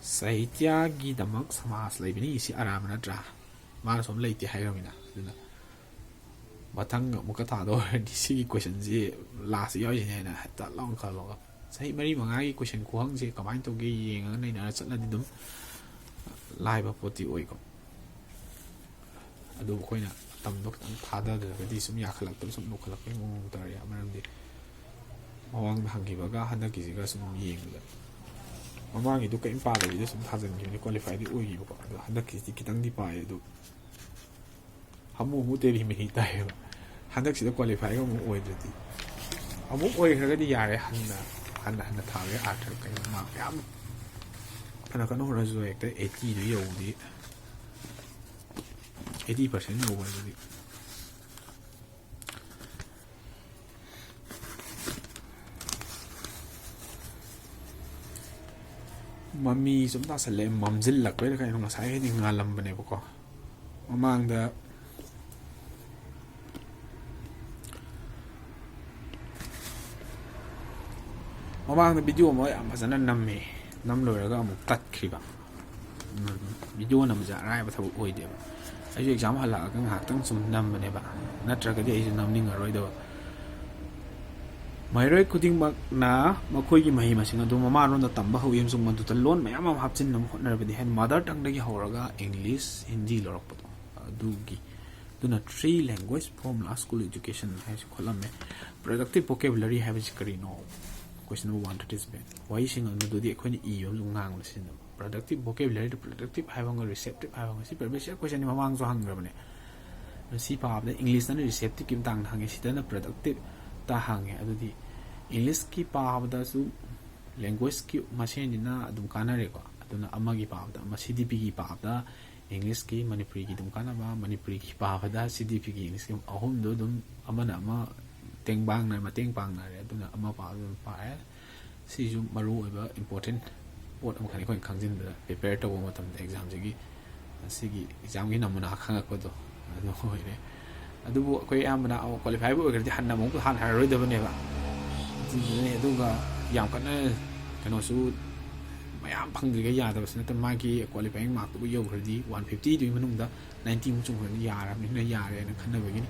ꯁꯥꯍꯤꯇ꯭ꯌꯒꯤꯗꯃꯛ ꯁꯃꯥꯖ ꯂꯩꯕꯅꯤ꯫ ꯁꯤ ꯑꯔꯥꯟꯕ ꯅꯠꯇ꯭ꯔꯥ? ꯃꯥꯅ ꯁꯨꯝ ꯂꯩꯇꯦ ꯍꯥꯏꯈ꯭ꯔꯃꯤꯅ꯫ ꯑꯗꯨꯅ ꯃꯊꯪ ꯑꯃꯨꯛꯀ ꯊꯥꯗꯧꯔꯗꯤ ꯁꯤꯒꯤ ꯀꯣꯏꯁꯟꯁꯤ ꯂꯥꯁ ꯌꯥꯎꯔꯤꯁꯤꯅꯦ ꯍꯥꯏꯅ ꯍꯦꯛꯇ ꯂꯥꯎꯅ ꯈꯜꯂꯣꯒ, ꯆꯍꯤ ꯃꯔꯤ ꯃꯉꯥꯒꯤ ꯀꯣꯏꯁꯟ ꯈꯨꯍꯪꯁꯦ ꯀꯃꯥꯏꯅ ꯇꯧꯒꯦ ꯌꯦꯡꯉꯒ ꯅꯩꯅꯔ ꯆꯠꯂꯗꯤ ꯑꯗꯨꯝ ꯂꯥꯏꯕ ꯄꯣꯠꯇꯤ ꯑꯣꯏꯀꯣ꯫ ꯑꯗꯨꯕꯨ ꯑꯩꯈꯣꯏꯅ ꯃꯇꯝꯗꯣ ꯈꯤꯇꯪ ꯊꯥꯗꯗ꯭ꯔꯒꯗꯤ ꯁꯨꯝ ꯌꯥꯈꯠꯂꯛꯇꯕ, ꯁꯨꯝ ꯂꯨꯈꯠꯂꯛꯄꯒꯤ ꯃꯑꯣꯡ ꯇꯧꯔꯦ꯫ ꯃꯔꯝꯗꯤ ꯃꯃꯥꯡꯗ ꯍꯪꯈꯤꯕꯒ ꯍꯟꯗꯛꯀꯤꯁꯤꯒ ꯁꯨꯝ ꯌꯦꯡꯕꯗ, ꯃꯃꯥꯡꯒꯤꯗꯨ ꯀꯔꯤꯝ ꯄꯥꯗꯕꯤꯗ ꯁꯨꯝ ꯊꯥꯖꯤꯟꯈꯤꯕꯅꯤ, ꯀ꯭ꯋꯥꯂꯤꯐꯥꯏꯗꯤ ꯑꯣꯏꯈꯤꯕꯀꯣ꯫ ꯑꯗꯣ ꯍꯟꯗꯛꯀꯤꯁꯤꯗꯤ ꯈꯤꯇꯪꯗꯤ ꯄꯥꯏ, ꯑꯗꯨ ꯍꯥꯃꯨ ꯍꯥꯃꯨ ꯇꯦꯔꯤ ꯃꯦꯔꯤ ꯇꯥꯏꯌꯦꯕ꯫ ꯍꯟꯗꯛꯁꯤꯗ ꯀ꯭ꯋꯥꯂꯤꯐꯥꯏꯒ ꯑꯃꯨꯛ ꯑꯣꯏꯗ꯭ꯔꯗꯤ, ꯑꯃꯨꯛ ꯑꯣꯏꯈ꯭ꯔꯒꯗꯤ ꯌꯥꯔꯦ, ꯍꯟꯅ ꯍꯟꯅ ꯍꯟꯅ ꯊꯥꯕꯒꯤ ꯑꯥꯔꯊ ꯀꯩꯅꯣ ꯃꯥ ꯃꯌꯥꯝ ꯐꯅ ꯀꯟꯅ ꯍꯣꯠꯅꯔꯁꯨ ꯍꯦꯛꯇ ꯑꯩꯠꯇꯤꯗꯨ ꯌꯧꯕꯗꯤ, ꯑꯩꯠꯇꯤ ꯄꯥꯔꯁꯦꯟ ꯌꯧꯕ ꯍꯥꯏꯕꯗꯤ꯫ ꯃꯃꯤ ꯁꯨꯝ ꯇꯥꯁꯜꯂꯛꯑꯦ, ꯃꯝꯁꯤꯜꯂꯛꯄꯩꯔ ꯀꯩꯅꯣ, ꯉꯁꯥꯏ ꯍꯥꯏꯗꯤ ꯉꯥꯜꯂꯝꯕꯅꯦꯕꯀꯣ꯫ ꯃꯃꯥꯡꯗ ꯃꯃꯥꯡꯗ ꯚꯤꯗꯤꯑꯣ ꯑꯃ ꯌꯥꯝ ꯐꯖꯅ ꯅꯝꯃꯦ, ꯅꯝ ꯂꯣꯏꯔꯒ ꯑꯃꯨꯛ ꯇꯠꯈ꯭ꯔꯤꯕ꯫ ꯎꯝ, ꯚꯤꯗꯤꯑꯣ ꯅꯝꯕꯁꯦ ꯑꯔꯥꯏꯕ ꯊꯕꯛ ꯑꯣꯏꯗꯦꯕ꯫ ꯑꯩꯁꯨ ꯑꯦꯛꯖꯥꯝ ꯍꯜꯂꯛꯑꯒ ꯉꯥꯏꯍꯥꯛꯇꯪ ꯁꯨꯝ ꯅꯝꯕꯅꯦꯕ, ꯅꯠꯇ꯭ꯔꯒꯗꯤ ꯑꯩꯁꯨ ꯅꯝꯅꯤꯡꯉꯔꯣꯏꯗꯕ꯫ ꯃꯍꯩꯔꯣꯏ ꯈꯨꯗꯤꯡꯃꯛꯅ ꯃꯈꯣꯏꯒꯤ ꯃꯍꯩ ꯃꯁꯤꯡ ꯑꯗꯨ ꯃꯃꯥꯂꯣꯟꯗ ꯇꯝꯕ ꯍꯧꯏ ꯑꯃꯁꯨꯡ ꯃꯗꯨꯗ ꯂꯣꯟ ꯃꯌꯥꯝ ꯑꯃ ꯍꯥꯞꯆꯤꯟꯅꯕ ꯍꯣꯠꯅꯔꯕꯗꯤ, ꯍꯥꯏꯗꯤ ꯃꯥꯗꯔ ꯇꯪꯗꯒꯤ ꯍꯧꯔꯒ ꯏꯪꯂꯤꯁ, ꯍꯤꯟꯗꯤ ꯂꯧꯔꯛꯄꯗꯣ ꯑꯗꯨꯒꯤ, ꯑꯗꯨꯅ three language formula school education ꯍꯥꯏꯁꯤ ꯈꯣꯠꯂꯝꯃꯦ꯫ Productive vocabulary ꯍꯥꯏꯕꯁꯤ ꯀꯔꯤꯅꯣ? Question number one thirty seven꯫ ꯋꯥꯍꯩꯁꯤꯡ ꯑꯗꯨꯗꯤ ꯑꯩꯈꯣꯏꯅ ꯏꯕ ꯑꯃꯁꯨꯡ ꯉꯥꯡꯕꯗ ꯁꯤꯖꯤꯟꯅꯕ꯫ Productive vocabulary, productive ꯍꯥꯏꯕ ꯑꯃꯒ receptive ꯍꯥꯏꯕ ꯑꯃꯒ, ꯁꯤ previous year questionꯅꯤ, ꯃꯃꯥꯡꯁꯨ ꯍꯪꯈ꯭ꯔꯕꯅꯦ꯫ ꯑꯗꯣ ꯁꯤ ꯄꯥꯕꯗ ꯏꯪꯂꯤꯁꯇꯅ receptiveꯀꯤ ꯃꯇꯥꯡꯗ ꯍꯪꯉꯦ, ꯁꯤꯗꯅ productiveꯇ ꯍꯪꯉꯦ꯫ ꯑꯗꯨꯗꯤ ꯏꯪꯂꯤꯁꯀꯤ ꯄꯥꯕꯗꯁꯨ languageꯀꯤ ꯃꯁꯦꯟꯁꯤꯅ ꯑꯗꯨꯝ ꯀꯥꯟꯅꯔꯦꯀꯣ꯫ ꯑꯗꯨꯅ ꯑꯃꯒꯤ ꯄꯥꯕꯗ ꯑꯃ, CDPꯒꯤ ꯄꯥꯕꯗ ꯏꯪꯂꯤꯁꯀꯤ, ꯃꯅꯤꯄꯨꯔꯤꯒꯤ ꯑꯗꯨꯝ ꯀꯥꯟꯅꯕ, ꯃꯅꯤꯄꯨꯔꯤꯒꯤ ꯄꯥꯕꯗ CDPꯒꯤ, ꯏꯪꯂꯤꯁꯀꯤ ꯑꯍꯨꯝꯗꯣ ꯑꯗꯨꯝ ꯑꯃꯅ ꯑꯃ ꯃꯇꯦꯡ ꯄꯥꯡꯅ-, ꯃꯇꯦꯡ ꯄꯥꯡꯅꯔꯦ꯫ ꯑꯗꯨꯅ ꯑꯃ ꯄꯥꯕꯗ ꯑꯗꯨꯝ ꯄꯥꯔꯦ꯫ ꯁꯤꯁꯨ ꯃꯔꯨ ꯑꯣꯏꯕ important ꯄꯣꯠ ꯑꯃꯈꯛꯅꯤ ꯑꯩꯈꯣꯏꯅ ꯈꯪꯖꯤꯟꯕꯗ, prepare ꯇꯧꯕ ꯃꯇꯝꯗ examꯁꯤꯒꯤ, ꯁꯤꯒꯤ examꯒꯤ ꯅꯃꯨꯅꯥ ꯈꯪꯉꯛꯄꯗꯣ ꯑꯗꯨ ꯑꯣꯏꯔꯦ꯫ ꯑꯗꯨꯕꯨ ꯑꯩꯈꯣꯏ ꯑꯌꯥꯝꯕꯅ ꯑꯃꯨꯛ qualifyꯕꯨ ꯑꯣꯏꯈ꯭ꯔꯗꯤ ꯍꯟꯅ ꯑꯃꯨꯛ ꯍꯥꯟꯅ ꯍꯜꯂꯔꯣꯏꯗꯕꯅꯦꯕ꯫ ꯑꯗꯨꯗꯨꯅꯅꯦ꯫ ꯑꯗꯨꯒ ꯌꯥꯝ ꯀꯟꯅ ꯀꯩꯅꯣꯁꯨ ꯃꯌꯥꯝ ꯐꯪꯗ꯭ꯔꯤꯉꯩ ꯌꯥꯗꯕꯁꯨ ꯅꯠꯇꯅ, ꯃꯥꯒꯤ qualifying markꯇꯨꯕꯨ ꯌꯧꯈ꯭ꯔꯗꯤ, one fiftyꯗꯨꯒꯤ ꯃꯅꯨꯡꯗ ninetyꯃꯨꯛ ꯆꯨꯝꯈ꯭ꯔꯗꯤ ꯌꯥꯔꯕꯅꯤꯅ ꯌꯥꯔꯦꯅ ꯈꯟꯅꯕꯒꯤꯅꯤ꯫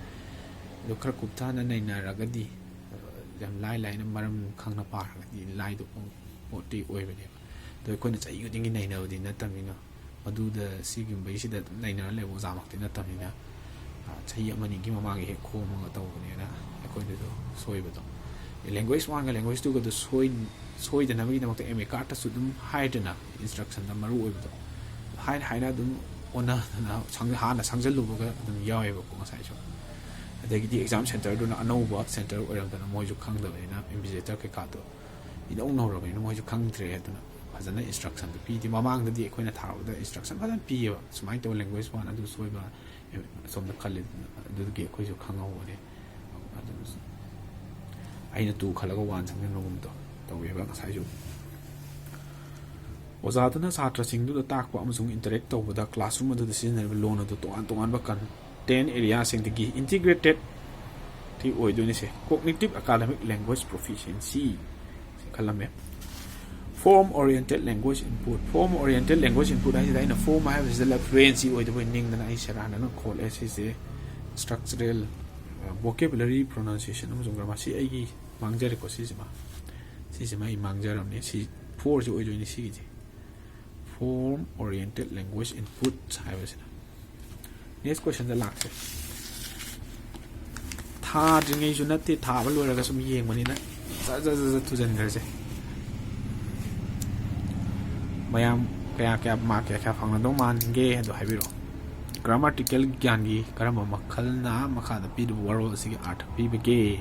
ꯑꯗꯣ ꯈꯔ ꯀꯨꯞꯊꯅ ꯅꯩꯅꯔꯒꯗꯤ, ꯑ, ꯌꯥꯝ ꯂꯥꯏ ꯂꯥꯏꯅ ꯃꯔꯝ ꯈꯪꯅ ꯄꯥꯔꯒꯗꯤ ꯂꯥꯏꯗꯧꯕ ꯄꯣꯠꯇꯤ ꯑꯣꯏꯕꯅꯦꯕ꯫ ꯑꯗꯣ ꯑꯩꯈꯣꯏꯅ ꯆꯍꯤ ꯈꯨꯗꯤꯡꯒꯤ ꯅꯩꯅꯕꯗꯤ ꯅꯠꯇꯕꯅꯤꯅ, ꯃꯗꯨꯗ ꯁꯤꯒꯨꯝꯕꯩꯁꯤꯗ ꯑꯗꯨꯝ ꯅꯩꯅꯔ ꯂꯩꯕ ꯑꯣꯖꯥꯃꯛꯇꯤ ꯅꯠꯇꯕꯅꯤꯅ, ꯑ, ꯆꯍꯤ ꯑꯃꯅꯤꯒꯤ ꯃꯃꯥꯡꯒꯤ ꯍꯦꯛ ꯈꯣꯝꯃꯒ ꯇꯧꯕꯅꯦꯅ ꯑꯩꯈꯣꯏꯗꯁꯨ ꯁꯣꯏꯕꯗꯣ, language one-ꯒ language two-ꯒꯗꯣ soy-, ꯁꯣꯏꯗꯅꯕꯒꯤꯗꯃꯛꯇ M A card-ꯇꯁꯨ ꯑꯗꯨꯝ ꯍꯥꯏꯗꯅ, instruction-ꯗ ꯃꯔꯨ ꯑꯣꯏꯕꯗꯣ ꯍꯥꯏꯅ ꯍꯥꯏꯅ ꯑꯗꯨꯝ ꯑꯣꯟꯅꯗꯅ ꯁꯪ-, ꯍꯥꯟꯅ ꯁꯪꯖꯜꯂꯨꯕꯒ ꯑꯗꯨꯝ ꯌꯥꯎꯋꯦꯕꯀꯣ ꯉꯁꯥꯏꯁꯨ꯫ ꯑꯗꯒꯤꯗꯤ exam center-ꯗꯨꯅ ꯑꯅꯧꯕ center ꯑꯣꯏꯔꯝꯗꯅ ꯃꯣꯏꯁꯨ ꯈꯪꯗꯕꯅꯤꯅ, invigilator ꯀꯩꯀꯥꯗꯣ ꯏꯅꯧ ꯅꯧꯔꯕꯅꯤꯅ ꯃꯣꯏꯁꯨ ꯈꯪꯗ꯭ꯔꯦ꯫ ꯑꯗꯨꯅ ꯐꯖꯅ instruction-ꯗꯣ ꯄꯤꯗꯦ꯫ ꯃꯃꯥꯡꯗꯗꯤ ꯑꯩꯈꯣꯏꯅ ꯊꯥꯔꯛꯄꯗ instruction ꯐꯖꯅ ꯄꯤꯌꯦꯕ, ꯁꯨꯃꯥꯏꯅ ꯇꯧ, language one ꯑꯗꯨ ꯁꯣꯏꯕ ꯑꯁꯣꯝꯗ ꯈꯜꯂꯦ꯫ ꯑꯗꯨꯗꯒꯤ ꯑꯩꯈꯣꯏꯁꯨ ꯈꯪꯍꯧꯕꯅꯦ꯫ ꯑꯗꯨ ꯑꯩꯅ two ꯈꯜꯂꯒ one ꯁꯪꯖꯟꯕꯒꯨꯝꯕꯗꯣ ꯇꯧꯋꯦꯕ ꯉꯁꯥꯏꯁꯨ꯫ ꯑꯣꯖꯥꯗꯨꯅ ꯁꯥꯇ꯭ꯔꯁꯤꯡꯗꯨꯗ ꯇꯥꯛꯄ ꯑꯃꯁꯨꯡ interact ꯇꯧꯕꯗ classroom ꯑꯗꯨꯗ ꯁꯤꯖꯤꯟꯅꯔꯤꯕ ꯂꯣꯟ ꯑꯗꯨ ꯇꯣꯉꯥꯟ ꯇꯣꯉꯥꯟꯕ content area-ꯁꯤꯡꯗꯒꯤ integrated ꯇꯤ ꯑꯣꯏꯗꯣꯏꯅꯤ꯫ ꯁꯦ cognitive academic language proficiency ꯁꯤ ꯈꯜꯂꯝꯃꯦ꯫ Form oriented language input, form oriented language input ꯍꯥꯏꯁꯤꯗ ꯑꯩꯅ form ꯍꯥꯏꯕꯁꯤꯗ fluency ꯑꯣꯏꯗꯕ ꯅꯤꯡꯗꯅ ꯑꯩ ꯁꯦꯔꯥꯟꯅꯅ ꯈꯣꯠꯂꯦ꯫ ꯁꯤꯁꯦ structural, vocabulary, pronunciation ꯑꯃꯁꯨꯡ grammar, ꯁꯤ ꯑꯩꯒꯤ ꯃꯥꯡꯖꯔꯦꯀꯣ꯫ ꯁꯤꯁꯤꯃ, ꯁꯤꯁꯤꯃ ꯑꯩ ꯃꯥꯡꯖꯔꯝꯅꯦ꯫ ꯁꯤ four-ꯁꯤ ꯑꯣꯏꯗꯣꯏꯅꯤ ꯁꯤꯒꯤꯁꯦ, form oriented language input ꯍꯥꯏꯕꯁꯤꯅ꯫ Next question-ꯗ ꯂꯥꯛꯁꯦ꯫ ꯊꯥꯗ꯭ꯔꯤꯉꯩꯁꯨ ꯅꯠꯇꯦ, ꯊꯥꯕ ꯂꯣꯏꯔꯒ ꯁꯨꯝ ꯌꯦꯡꯕꯅꯤꯅ ꯖꯠ ꯖꯠ ꯖꯠ ꯖꯠ ꯊꯨꯖꯟꯈ꯭ꯔꯁꯦ꯫ ꯃꯌꯥꯝ ꯀꯌꯥ ꯀꯌꯥ, mark ꯀꯌꯥ ꯀꯌꯥ ꯐꯪꯅꯗꯧ ꯃꯥꯟꯒꯦ ꯑꯗꯨ ꯍꯥꯏꯕꯤꯔꯛꯑꯣ꯫ Grammatical ꯒ꯭ꯌꯥꯟꯒꯤ ꯀꯔꯝꯕ ꯃꯈꯜꯅ ꯃꯈꯥꯗ ꯄꯤꯔꯤꯕ ꯋꯥꯔꯣꯜ ꯑꯁꯤꯒꯤ ꯑꯥꯔꯊ ꯄꯤꯕꯒꯦ?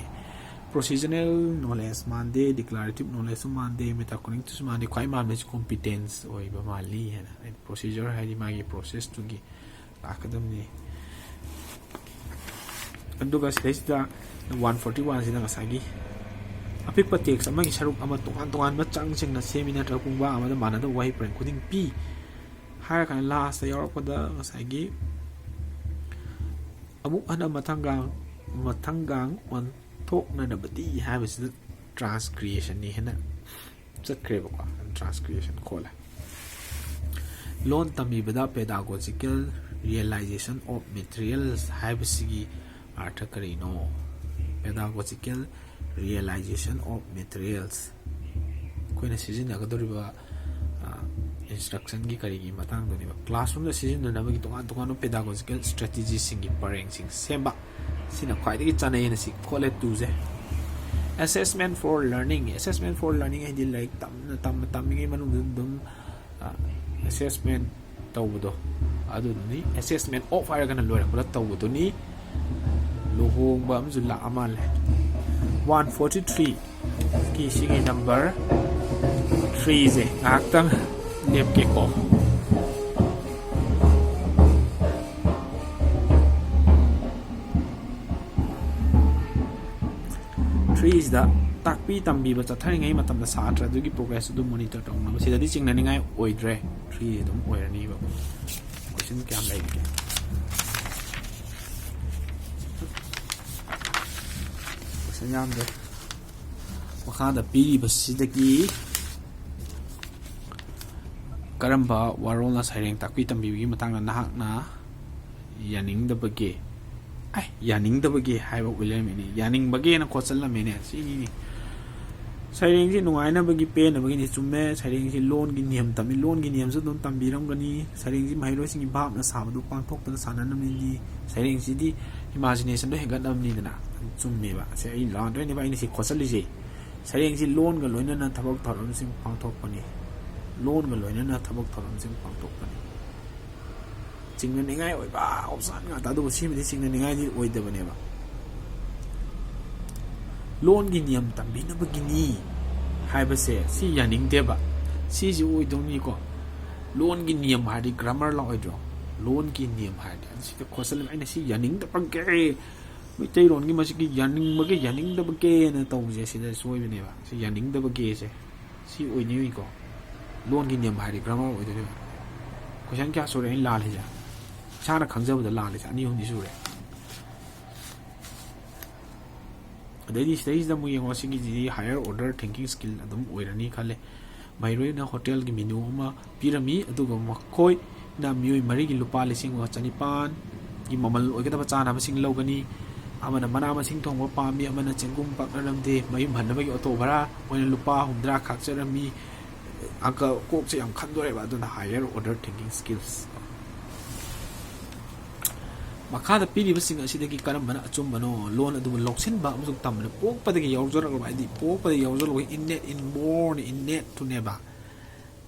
Procedural knowledge ꯃꯥꯟꯗꯦ, declarative knowledge-ꯁꯨ ꯃꯥꯟꯗꯦ, metacognitive-ꯁꯨ ꯃꯥꯟꯗꯦ, ꯈ꯭ꯋꯥꯏ ꯃꯥꯟꯕꯁꯤ competence ꯑꯣꯏꯕ ꯃꯥꯜꯂꯤ ꯍꯥꯏꯅ꯫ ꯍꯥꯏꯗꯤ procedure ꯍꯥꯏꯗꯤ ꯃꯥꯒꯤ process-ꯇꯨꯒꯤ ꯂꯥꯛꯀꯗꯕꯅꯤ꯫ ꯑꯗꯨꯒ ꯁꯤꯗꯩꯁꯤꯗ one forty one-ꯁꯤꯗ ꯉꯁꯥꯏꯒꯤ ꯑꯄꯤꯛꯄ text ꯑꯃꯒꯤ ꯁꯔꯨꯛ ꯑꯃ ꯇꯣꯉꯥꯟ ꯇꯣꯉꯥꯟꯕ ꯆꯪꯁꯤꯡꯅ ꯁꯦꯝꯃꯤ ꯅꯠꯇ꯭ꯔꯒ ꯄꯨꯡꯕꯥ ꯑꯃꯗ ꯃꯥꯟꯅꯗꯕ ꯋꯥꯍꯩ ꯄꯔꯦꯡ ꯈꯨꯗꯤꯡ ꯄꯤ ꯍꯥꯏꯔ ꯀꯥꯟꯗ last-ꯇ ꯌꯥꯎꯔꯛꯄꯗ ꯉꯁꯥꯏꯒꯤ ꯑꯃꯨꯛ ꯍꯟꯅ ꯃꯊꯪꯒ, ꯃꯊꯪꯒ ꯑꯣꯟꯊꯣꯛꯅꯅꯕꯗꯤ ꯍꯥꯏꯕꯁꯤꯗ transcreation-ꯅꯤ ꯍꯥꯏꯅ ꯆꯠꯈ꯭ꯔꯦꯕꯀꯣ꯫ Transcreation ꯈꯣꯠꯂꯦ꯫ ꯂꯣꯟ ꯇꯝꯕꯤꯕꯗ pedagogical realization of materials ꯍꯥꯏꯕꯁꯤꯒꯤ ꯑꯥꯔꯊ ꯀꯔꯤꯅꯣ? Pedagogical realization of materials, ꯑꯩꯈꯣꯏꯅ ꯁꯤꯖꯤꯟꯅꯒꯗꯧꯔꯤꯕ ꯏꯟꯁꯇ꯭ꯔꯛꯁꯟꯒꯤ ꯀꯔꯤꯒꯤ ꯃꯇꯥꯡꯗꯨꯅꯦꯕ꯫ ꯀ꯭ꯂꯥꯁꯔꯨꯝꯗ ꯁꯤꯖꯤꯟꯅꯅꯕꯒꯤ ꯇꯣꯉꯥꯟ ꯇꯣꯉꯥꯟꯕ ꯄꯦꯗꯥꯒꯣꯖꯤꯀꯦꯜ ꯁ꯭ꯇ꯭ꯔꯦꯇꯤꯖꯤꯁꯤꯡꯒꯤ ꯄꯔꯦꯡꯁꯤꯡ ꯁꯦꯝꯕ, ꯁꯤꯅ ꯈ꯭ꯋꯥꯏꯗꯒꯤ ꯆꯥꯅꯩꯅ ꯁꯤ ꯈꯣꯠꯂꯦ ꯇꯨꯁꯦ꯫ Assessment for learning, assessment for learning ꯍꯥꯏꯗꯤ ꯂꯥꯏꯔꯤꯛ ꯇꯝꯅ ꯇꯝꯅ ꯇꯝꯃꯤꯉꯩ ꯃꯅꯨꯡꯗ ꯑꯗꯨꯝ ꯑꯦꯁꯦꯁꯃꯦꯟ ꯇꯧꯕꯗꯣ ꯑꯗꯨꯗꯨꯅꯤ꯫ Assessment of ꯍꯥꯏꯔꯒꯅ ꯂꯣꯏꯔꯛꯄꯗ ꯇꯧꯕꯗꯨꯅꯤ꯫ ꯂꯨꯍꯣꯡꯕ ꯑꯃꯁꯨ ꯂꯥꯛꯑ ꯃꯥꯜꯂꯦ꯫ One forty three ꯀꯤ ꯁꯤꯒꯤ ꯅꯝꯕꯔ ꯊ꯭ꯔꯤꯁꯦ ꯉꯥꯏꯍꯥꯛꯇꯪ ꯂꯦꯞꯀꯦꯀꯣ꯫ ꯊ꯭ꯔꯤꯁꯤꯗ ꯇꯥꯛꯄꯤ ꯇꯝꯕꯤꯕ ꯆꯠꯊꯔꯤꯉꯩ ꯃꯇꯝꯗ ꯁꯥꯇ꯭ꯔ ꯑꯗꯨꯒꯤ ꯄ꯭ꯔꯣꯒ꯭ꯔꯦꯁ ꯑꯗꯨ ꯃꯣꯅꯤꯇꯔ ꯇꯧꯅꯕ꯫ ꯁꯤꯗꯗꯤ ꯆꯤꯡꯅꯅꯤꯡꯉꯥꯏ ꯑꯣꯏꯗ꯭ꯔꯦ꯫ ꯊ꯭ꯔꯤ ꯑꯗꯨꯝ ꯑꯣꯏꯔꯅꯤꯕ꯫ ꯀꯣꯏꯁꯟ ꯀꯌꯥꯝ ꯂꯩꯔꯤꯒꯦ? ꯀꯣꯏꯁꯟ ꯌꯥꯝꯗꯦ꯫ ꯃꯈꯥꯗ ꯄꯤꯔꯤꯕꯁꯤꯗꯒꯤ ꯀꯔꯝꯕ ꯋꯥꯔꯣꯜꯅ ꯁꯩꯔꯦꯡ ꯇꯥꯛꯄꯤ ꯇꯝꯕꯤꯕꯒꯤ ꯃꯇꯥꯡꯗ ꯅꯍꯥꯛꯅ ꯌꯥꯅꯤꯡꯗꯕꯒꯦ? ꯑꯦ, ꯌꯥꯅꯤꯡꯗꯕꯒꯦ ꯍꯥꯏꯕ ꯑꯣꯏ ꯂꯩꯔꯝꯃꯤꯅꯦ꯫ ꯌꯥꯅꯤꯡꯕꯒꯦꯅ ꯈꯣꯠꯆꯜꯂꯝꯃꯤꯅꯦ꯫ ꯁꯤꯅꯤꯅꯦ꯫ ꯁꯩꯔꯦꯡꯁꯤ ꯅꯨꯡꯉꯥꯏꯅꯕꯒꯤ, ꯄꯦꯟꯅꯕꯒꯤꯅꯤ꯫ ꯆꯨꯝꯃꯦ, ꯁꯩꯔꯦꯡꯁꯤ ꯂꯣꯟꯒꯤ ꯅꯤꯌꯝ ꯇꯝꯃꯤ꯫ ꯂꯣꯟꯒꯤ ꯅꯤꯌꯝꯁꯨ ꯑꯗꯨꯝ ꯇꯝꯕꯤꯔꯝꯒꯅꯤ꯫ ꯁꯩꯔꯦꯡꯁꯤ ꯃꯍꯩꯔꯣꯏꯁꯤꯡꯒꯤ ꯚꯥꯞꯅ ꯁꯥꯕꯗꯨ ꯄꯥꯡꯊꯣꯛꯇꯅ ꯁꯥꯟꯅꯅꯕꯅꯤ꯫ ꯁꯩꯔꯦꯡꯁꯤꯗꯤ ꯏꯃꯥꯖꯤꯅꯦꯁꯟꯗꯣ ꯍꯦꯟꯒꯠꯅꯕꯅꯤꯗꯅ꯫ ꯆꯨꯝꯃꯦꯕ꯫ ꯁꯤ ꯑꯩ ꯂꯥꯟꯗꯣꯏꯅꯦꯕ ꯑꯩꯅ ꯁꯤ ꯈꯣꯠꯆꯜꯂꯤꯁꯦ꯫ ꯁꯩꯔꯦꯡꯁꯤ ꯂꯣꯟꯒ ꯂꯣꯏꯅꯅ ꯊꯕꯛ ꯊꯧꯔꯝꯁꯤꯡ ꯄꯥꯡꯊꯣꯛꯄꯅꯤ꯫ ꯂꯣꯟꯒ ꯂꯣꯏꯅꯅ ꯊꯕꯛ ꯊꯧꯔꯝꯁꯤꯡ ꯄꯥꯡꯊꯣꯛꯄꯅꯤ꯫ ꯆꯤꯡꯅꯅꯤꯡꯉꯥꯏ ꯑꯣꯏꯕ ꯑꯣꯞꯁꯟ ꯉꯥꯛꯇ꯫ ꯑꯗꯨꯕꯨ ꯁꯤꯃꯗꯤ ꯆꯤꯡꯅꯅꯤꯡꯉꯥꯏꯗꯤ ꯑꯣꯏꯗꯕꯅꯦꯕ꯫ ꯂꯣꯟꯒꯤ ꯅꯤꯌꯝ ꯇꯝꯕꯤꯅꯕꯒꯤꯅꯤ ꯍꯥꯏꯕꯁꯦ ꯁꯤ ꯌꯥꯅꯤꯡꯗꯦꯕ꯫ ꯁꯤꯁꯤ ꯑꯣꯏꯗꯧꯅꯤꯀꯣ꯫ ꯂꯣꯟꯒꯤ ꯅꯤꯌꯝ ꯍꯥꯏꯔꯗꯤ ꯒ꯭ꯔꯥꯃꯔ ꯂꯥꯛꯑꯣꯏꯗ꯭ꯔꯣ? ꯂꯣꯟꯒꯤ ꯅꯤꯌꯝ ꯍꯥꯏꯔꯗꯤ꯫ ꯑꯗꯨ ꯁꯤꯗ ꯈꯣꯠꯆꯜꯂꯦ꯫ ꯑꯩꯅ ꯁꯤ ꯌꯥꯅꯤꯡꯗꯕꯒꯦ, ꯃꯩꯇꯩꯂꯣꯟꯒꯤ ꯃꯁꯤꯒꯤ ꯌꯥꯅꯤꯡꯕꯒꯦ ꯌꯥꯅꯤꯡꯗꯕꯒꯦꯅ ꯇꯧꯕꯁꯦ ꯁꯤꯗ ꯁꯣꯏꯕꯅꯦꯕ꯫ ꯁꯤ ꯌꯥꯅꯤꯡꯗꯕꯒꯦꯁꯦ ꯁꯤ ꯑꯣꯏꯅꯤꯡꯉꯤꯀꯣ꯫ ꯂꯣꯟꯒꯤ ꯅꯤꯌꯝ ꯍꯥꯏꯔꯗꯤ ꯒ꯭ꯔꯥꯃꯔ ꯑꯣꯏꯗꯣꯏꯅꯦꯕ꯫ ꯀꯣꯏꯁꯟ ꯀꯌꯥ ꯁꯨꯔꯦ ꯑꯩꯅ ꯂꯥꯜꯂꯤꯁꯦ? ꯏꯁꯥꯅ ꯈꯪꯖꯕꯗ ꯂꯥꯜꯂꯤꯁꯦ ꯑꯅꯤ ꯑꯍꯨꯝꯗꯤ ꯁꯨꯔꯦ꯫ ꯑꯗꯩꯗꯤ ꯁꯤꯗꯩꯁꯤꯗ ꯑꯃꯨꯛ ꯌꯦꯡꯉꯣ, ꯁꯤꯒꯤꯁꯤꯗꯤ higher order thinking skill ꯑꯗꯨꯝ ꯑꯣꯏꯔꯅꯤ ꯈꯜꯂꯦ꯫ ꯃꯍꯩꯔꯣꯏꯅ ꯍꯣꯇꯦꯜꯒꯤ ꯃꯦꯅꯨ ꯑꯃ ꯄꯤꯔꯝꯃꯤ, ꯑꯗꯨꯒ ꯃꯈꯣꯏꯅ ꯃꯤꯑꯣꯏ ꯃꯔꯤꯒꯤ ꯂꯨꯄꯥ ꯂꯤꯁꯤꯡ ꯑꯃꯒ ꯆꯅꯤꯄꯥꯟꯒꯤ ꯃꯃꯜ ꯑꯣꯏꯒꯗꯕ ꯆꯥꯅꯕꯁꯤꯡ ꯂꯧꯒꯅꯤ꯫ ꯑꯃꯅ ꯃꯅꯥ ꯃꯁꯤꯡ ꯊꯣꯡꯕ ꯄꯥꯝꯃꯤ, ꯑꯃꯅ ꯆꯦꯡꯒꯨꯝ ꯄꯥꯛꯅꯔꯝꯗꯦ, ꯃꯌꯨꯝ ꯍꯟꯅꯕꯒꯤ ꯑꯣꯇꯣ ꯚꯔꯥ, ꯃꯣꯏꯅ ꯂꯨꯄꯥ ꯍꯨꯝꯗ꯭ꯔꯥ ꯈꯥꯛꯆꯔꯝꯃꯤ꯫ ꯑꯪꯀ ꯀꯣꯛꯁꯦ ꯌꯥꯝ ꯈꯟꯗꯣꯔꯦꯕ꯫ ꯑꯗꯨꯅ higher order thinking skills꯫ ꯃꯈꯥꯗ ꯄꯤꯔꯤꯕꯁꯤꯡ ꯑꯁꯤꯗꯒꯤ ꯀꯔꯝꯕꯅ ꯑꯆꯨꯝꯕꯅꯣ? ꯂꯣꯟ ꯑꯗꯨꯕꯨ ꯂꯧꯁꯤꯟꯕ ꯑꯃꯁꯨꯡ ꯇꯝꯕꯅ ꯄꯣꯛꯄꯗꯒꯤ ꯌꯥꯎꯖꯔꯛꯂꯕ, ꯍꯥꯏꯗꯤ ꯄꯣꯛꯄꯗꯒꯤ ꯌꯥꯎꯖꯔꯛꯂꯕ, innate, inborn, innate ꯇꯨꯅꯦꯕ꯫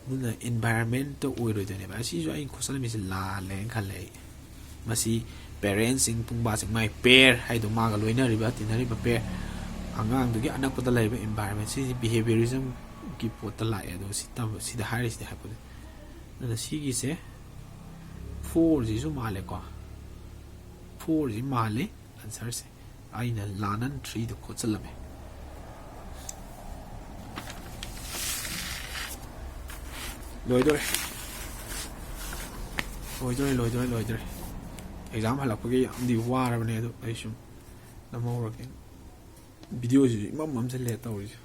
ꯑꯗꯨꯅ environment ꯇ ꯑꯣꯏꯔꯣꯏꯗꯣꯏꯅꯦꯕ꯫ ꯑꯁꯤꯁꯨ ꯑꯩꯅ ꯈꯣꯠꯆꯜꯂꯝꯃꯤꯁꯦ ꯂꯥꯜꯂꯦꯅ ꯈꯜꯂꯦ ꯑꯩ꯫ ꯃꯁꯤ parents ꯁꯤꯡ, ꯄꯨꯡꯕꯥꯁꯤꯡ, ꯃꯥꯏ pair ꯍꯥꯏꯗꯣ, ꯃꯥꯒ ꯂꯣꯏꯅꯔꯤꯕ, ꯇꯤꯟꯅꯔꯤꯕ pair, ꯑꯉꯥꯡꯗꯨꯒꯤ ꯑꯅꯛꯄꯗ ꯂꯩꯔꯤꯕ environment, ꯁꯤꯁꯦ behaviorism ꯒꯤ ꯄꯣꯠꯇ ꯂꯥꯛꯑꯦ꯫ ꯑꯗꯣ ꯁꯤ ꯇꯝꯕ, ꯁꯤꯗ ꯍꯥꯏꯔꯤꯁꯤꯗꯤ ꯍꯥꯏꯄꯣꯊꯦꯁꯤꯁ꯫ ꯑꯗꯨꯅ ꯁꯤꯒꯤꯁꯦ four ꯁꯤꯁꯨ ꯃꯥꯜꯂꯦꯀꯣ, four ꯁꯤ ꯃꯥꯜꯂꯤ꯫ Answer ꯁꯦ ꯑꯩꯅ ꯂꯥꯟꯅ three ꯗ ꯈꯣꯠꯆꯜꯂꯝꯃꯦ꯫ ꯂꯣꯏꯗꯣꯔꯦ, ꯂꯣꯏꯗꯣꯔꯦ, ꯂꯣꯏꯗꯣꯔꯦ, ꯂꯣꯏꯗꯣꯔꯦ꯫ Exam ꯍꯜꯂꯛꯄꯒꯤ ꯌꯥꯝꯗꯤ ꯋꯥꯔꯕꯅꯦ, ꯑꯗꯣ ꯑꯩ ꯁꯨꯝ ꯅꯝꯍꯧꯔꯒꯦ꯫ Video ꯁꯤꯁꯨ ꯏꯃꯝ ꯃꯝꯁꯤꯜꯂꯦ ꯇꯧꯔꯤꯁꯦ꯫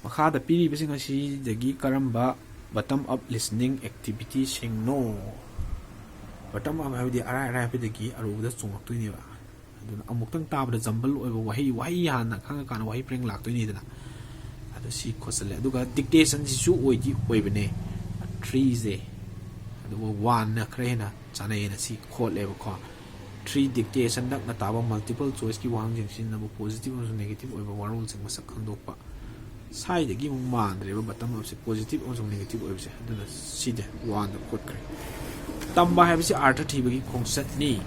ꯃꯈꯥꯗ ꯄꯤꯔꯤꯕꯁꯤꯡ ꯑꯁꯤꯗꯒꯤ ꯀꯔꯝꯕ bottom up listening activity ꯁꯤꯡꯅꯣ? Bottom up ꯍꯥꯏꯕꯗꯤ ꯑꯔꯥꯏ ꯑꯔꯥꯏꯕꯗꯒꯤ ꯑꯔꯨꯕꯗ ꯆꯣꯡꯉꯛꯇꯣꯏꯅꯦꯕ꯫ ꯑꯗꯨꯅ ꯑꯃꯨꯛꯇꯪ ꯇꯥꯕꯗ jumble ꯑꯣꯏꯕ ꯋꯥꯍꯩ, ꯋꯥꯍꯩ ꯍꯥꯟꯅ ꯈꯪꯉꯀꯥꯟꯗ ꯋꯥꯍꯩ ꯄꯔꯦꯡ ꯂꯥꯛꯇꯣꯏꯅꯤꯗꯅ꯫ ꯑꯗꯣ ꯁꯤ ꯈꯣꯠꯆꯜꯂꯦ꯫ ꯑꯗꯨꯒ dictation ꯁꯤꯁꯨ ꯑꯣꯏꯗꯤ ꯑꯣꯏꯕꯅꯦ, three ꯁꯦ꯫ ꯑꯗꯨꯒ one ꯅ ꯈꯔ ꯍꯦꯟꯅ ꯆꯥꯅꯩꯌꯦꯅ ꯁꯤ ꯈꯣꯠꯂꯦꯕꯀꯣ꯫ Three, dictation ꯅꯛꯅ ꯇꯥꯕ multiple choice ꯀꯤ ꯋꯥꯍꯪꯁꯤꯡ ꯁꯤꯖꯤꯟꯅꯕ, positive ꯑꯃꯁꯨꯡ negative ꯑꯣꯏꯕ ꯋꯥꯔꯣꯜꯁꯤꯡ ꯃꯁꯛ ꯈꯪꯗꯣꯛꯄ꯫ ꯁ꯭ꯋꯥꯏꯗꯒꯤ ꯑꯃꯨꯛ ꯃꯥꯟꯗ꯭ꯔꯦꯕ bottom up ꯁꯦ, positive ꯑꯃꯁꯨꯡ negative ꯑꯣꯏꯕꯁꯦ꯫ ꯑꯗꯨꯅ ꯁꯤꯗꯤ one ꯗ ꯈꯣꯠꯈ꯭ꯔꯦ꯫ ꯇꯝꯕ ꯍꯥꯏꯕꯁꯤ ꯑꯥꯔꯊ ꯊꯤꯕꯒꯤ ꯈꯣꯡꯆꯠꯅꯤ꯫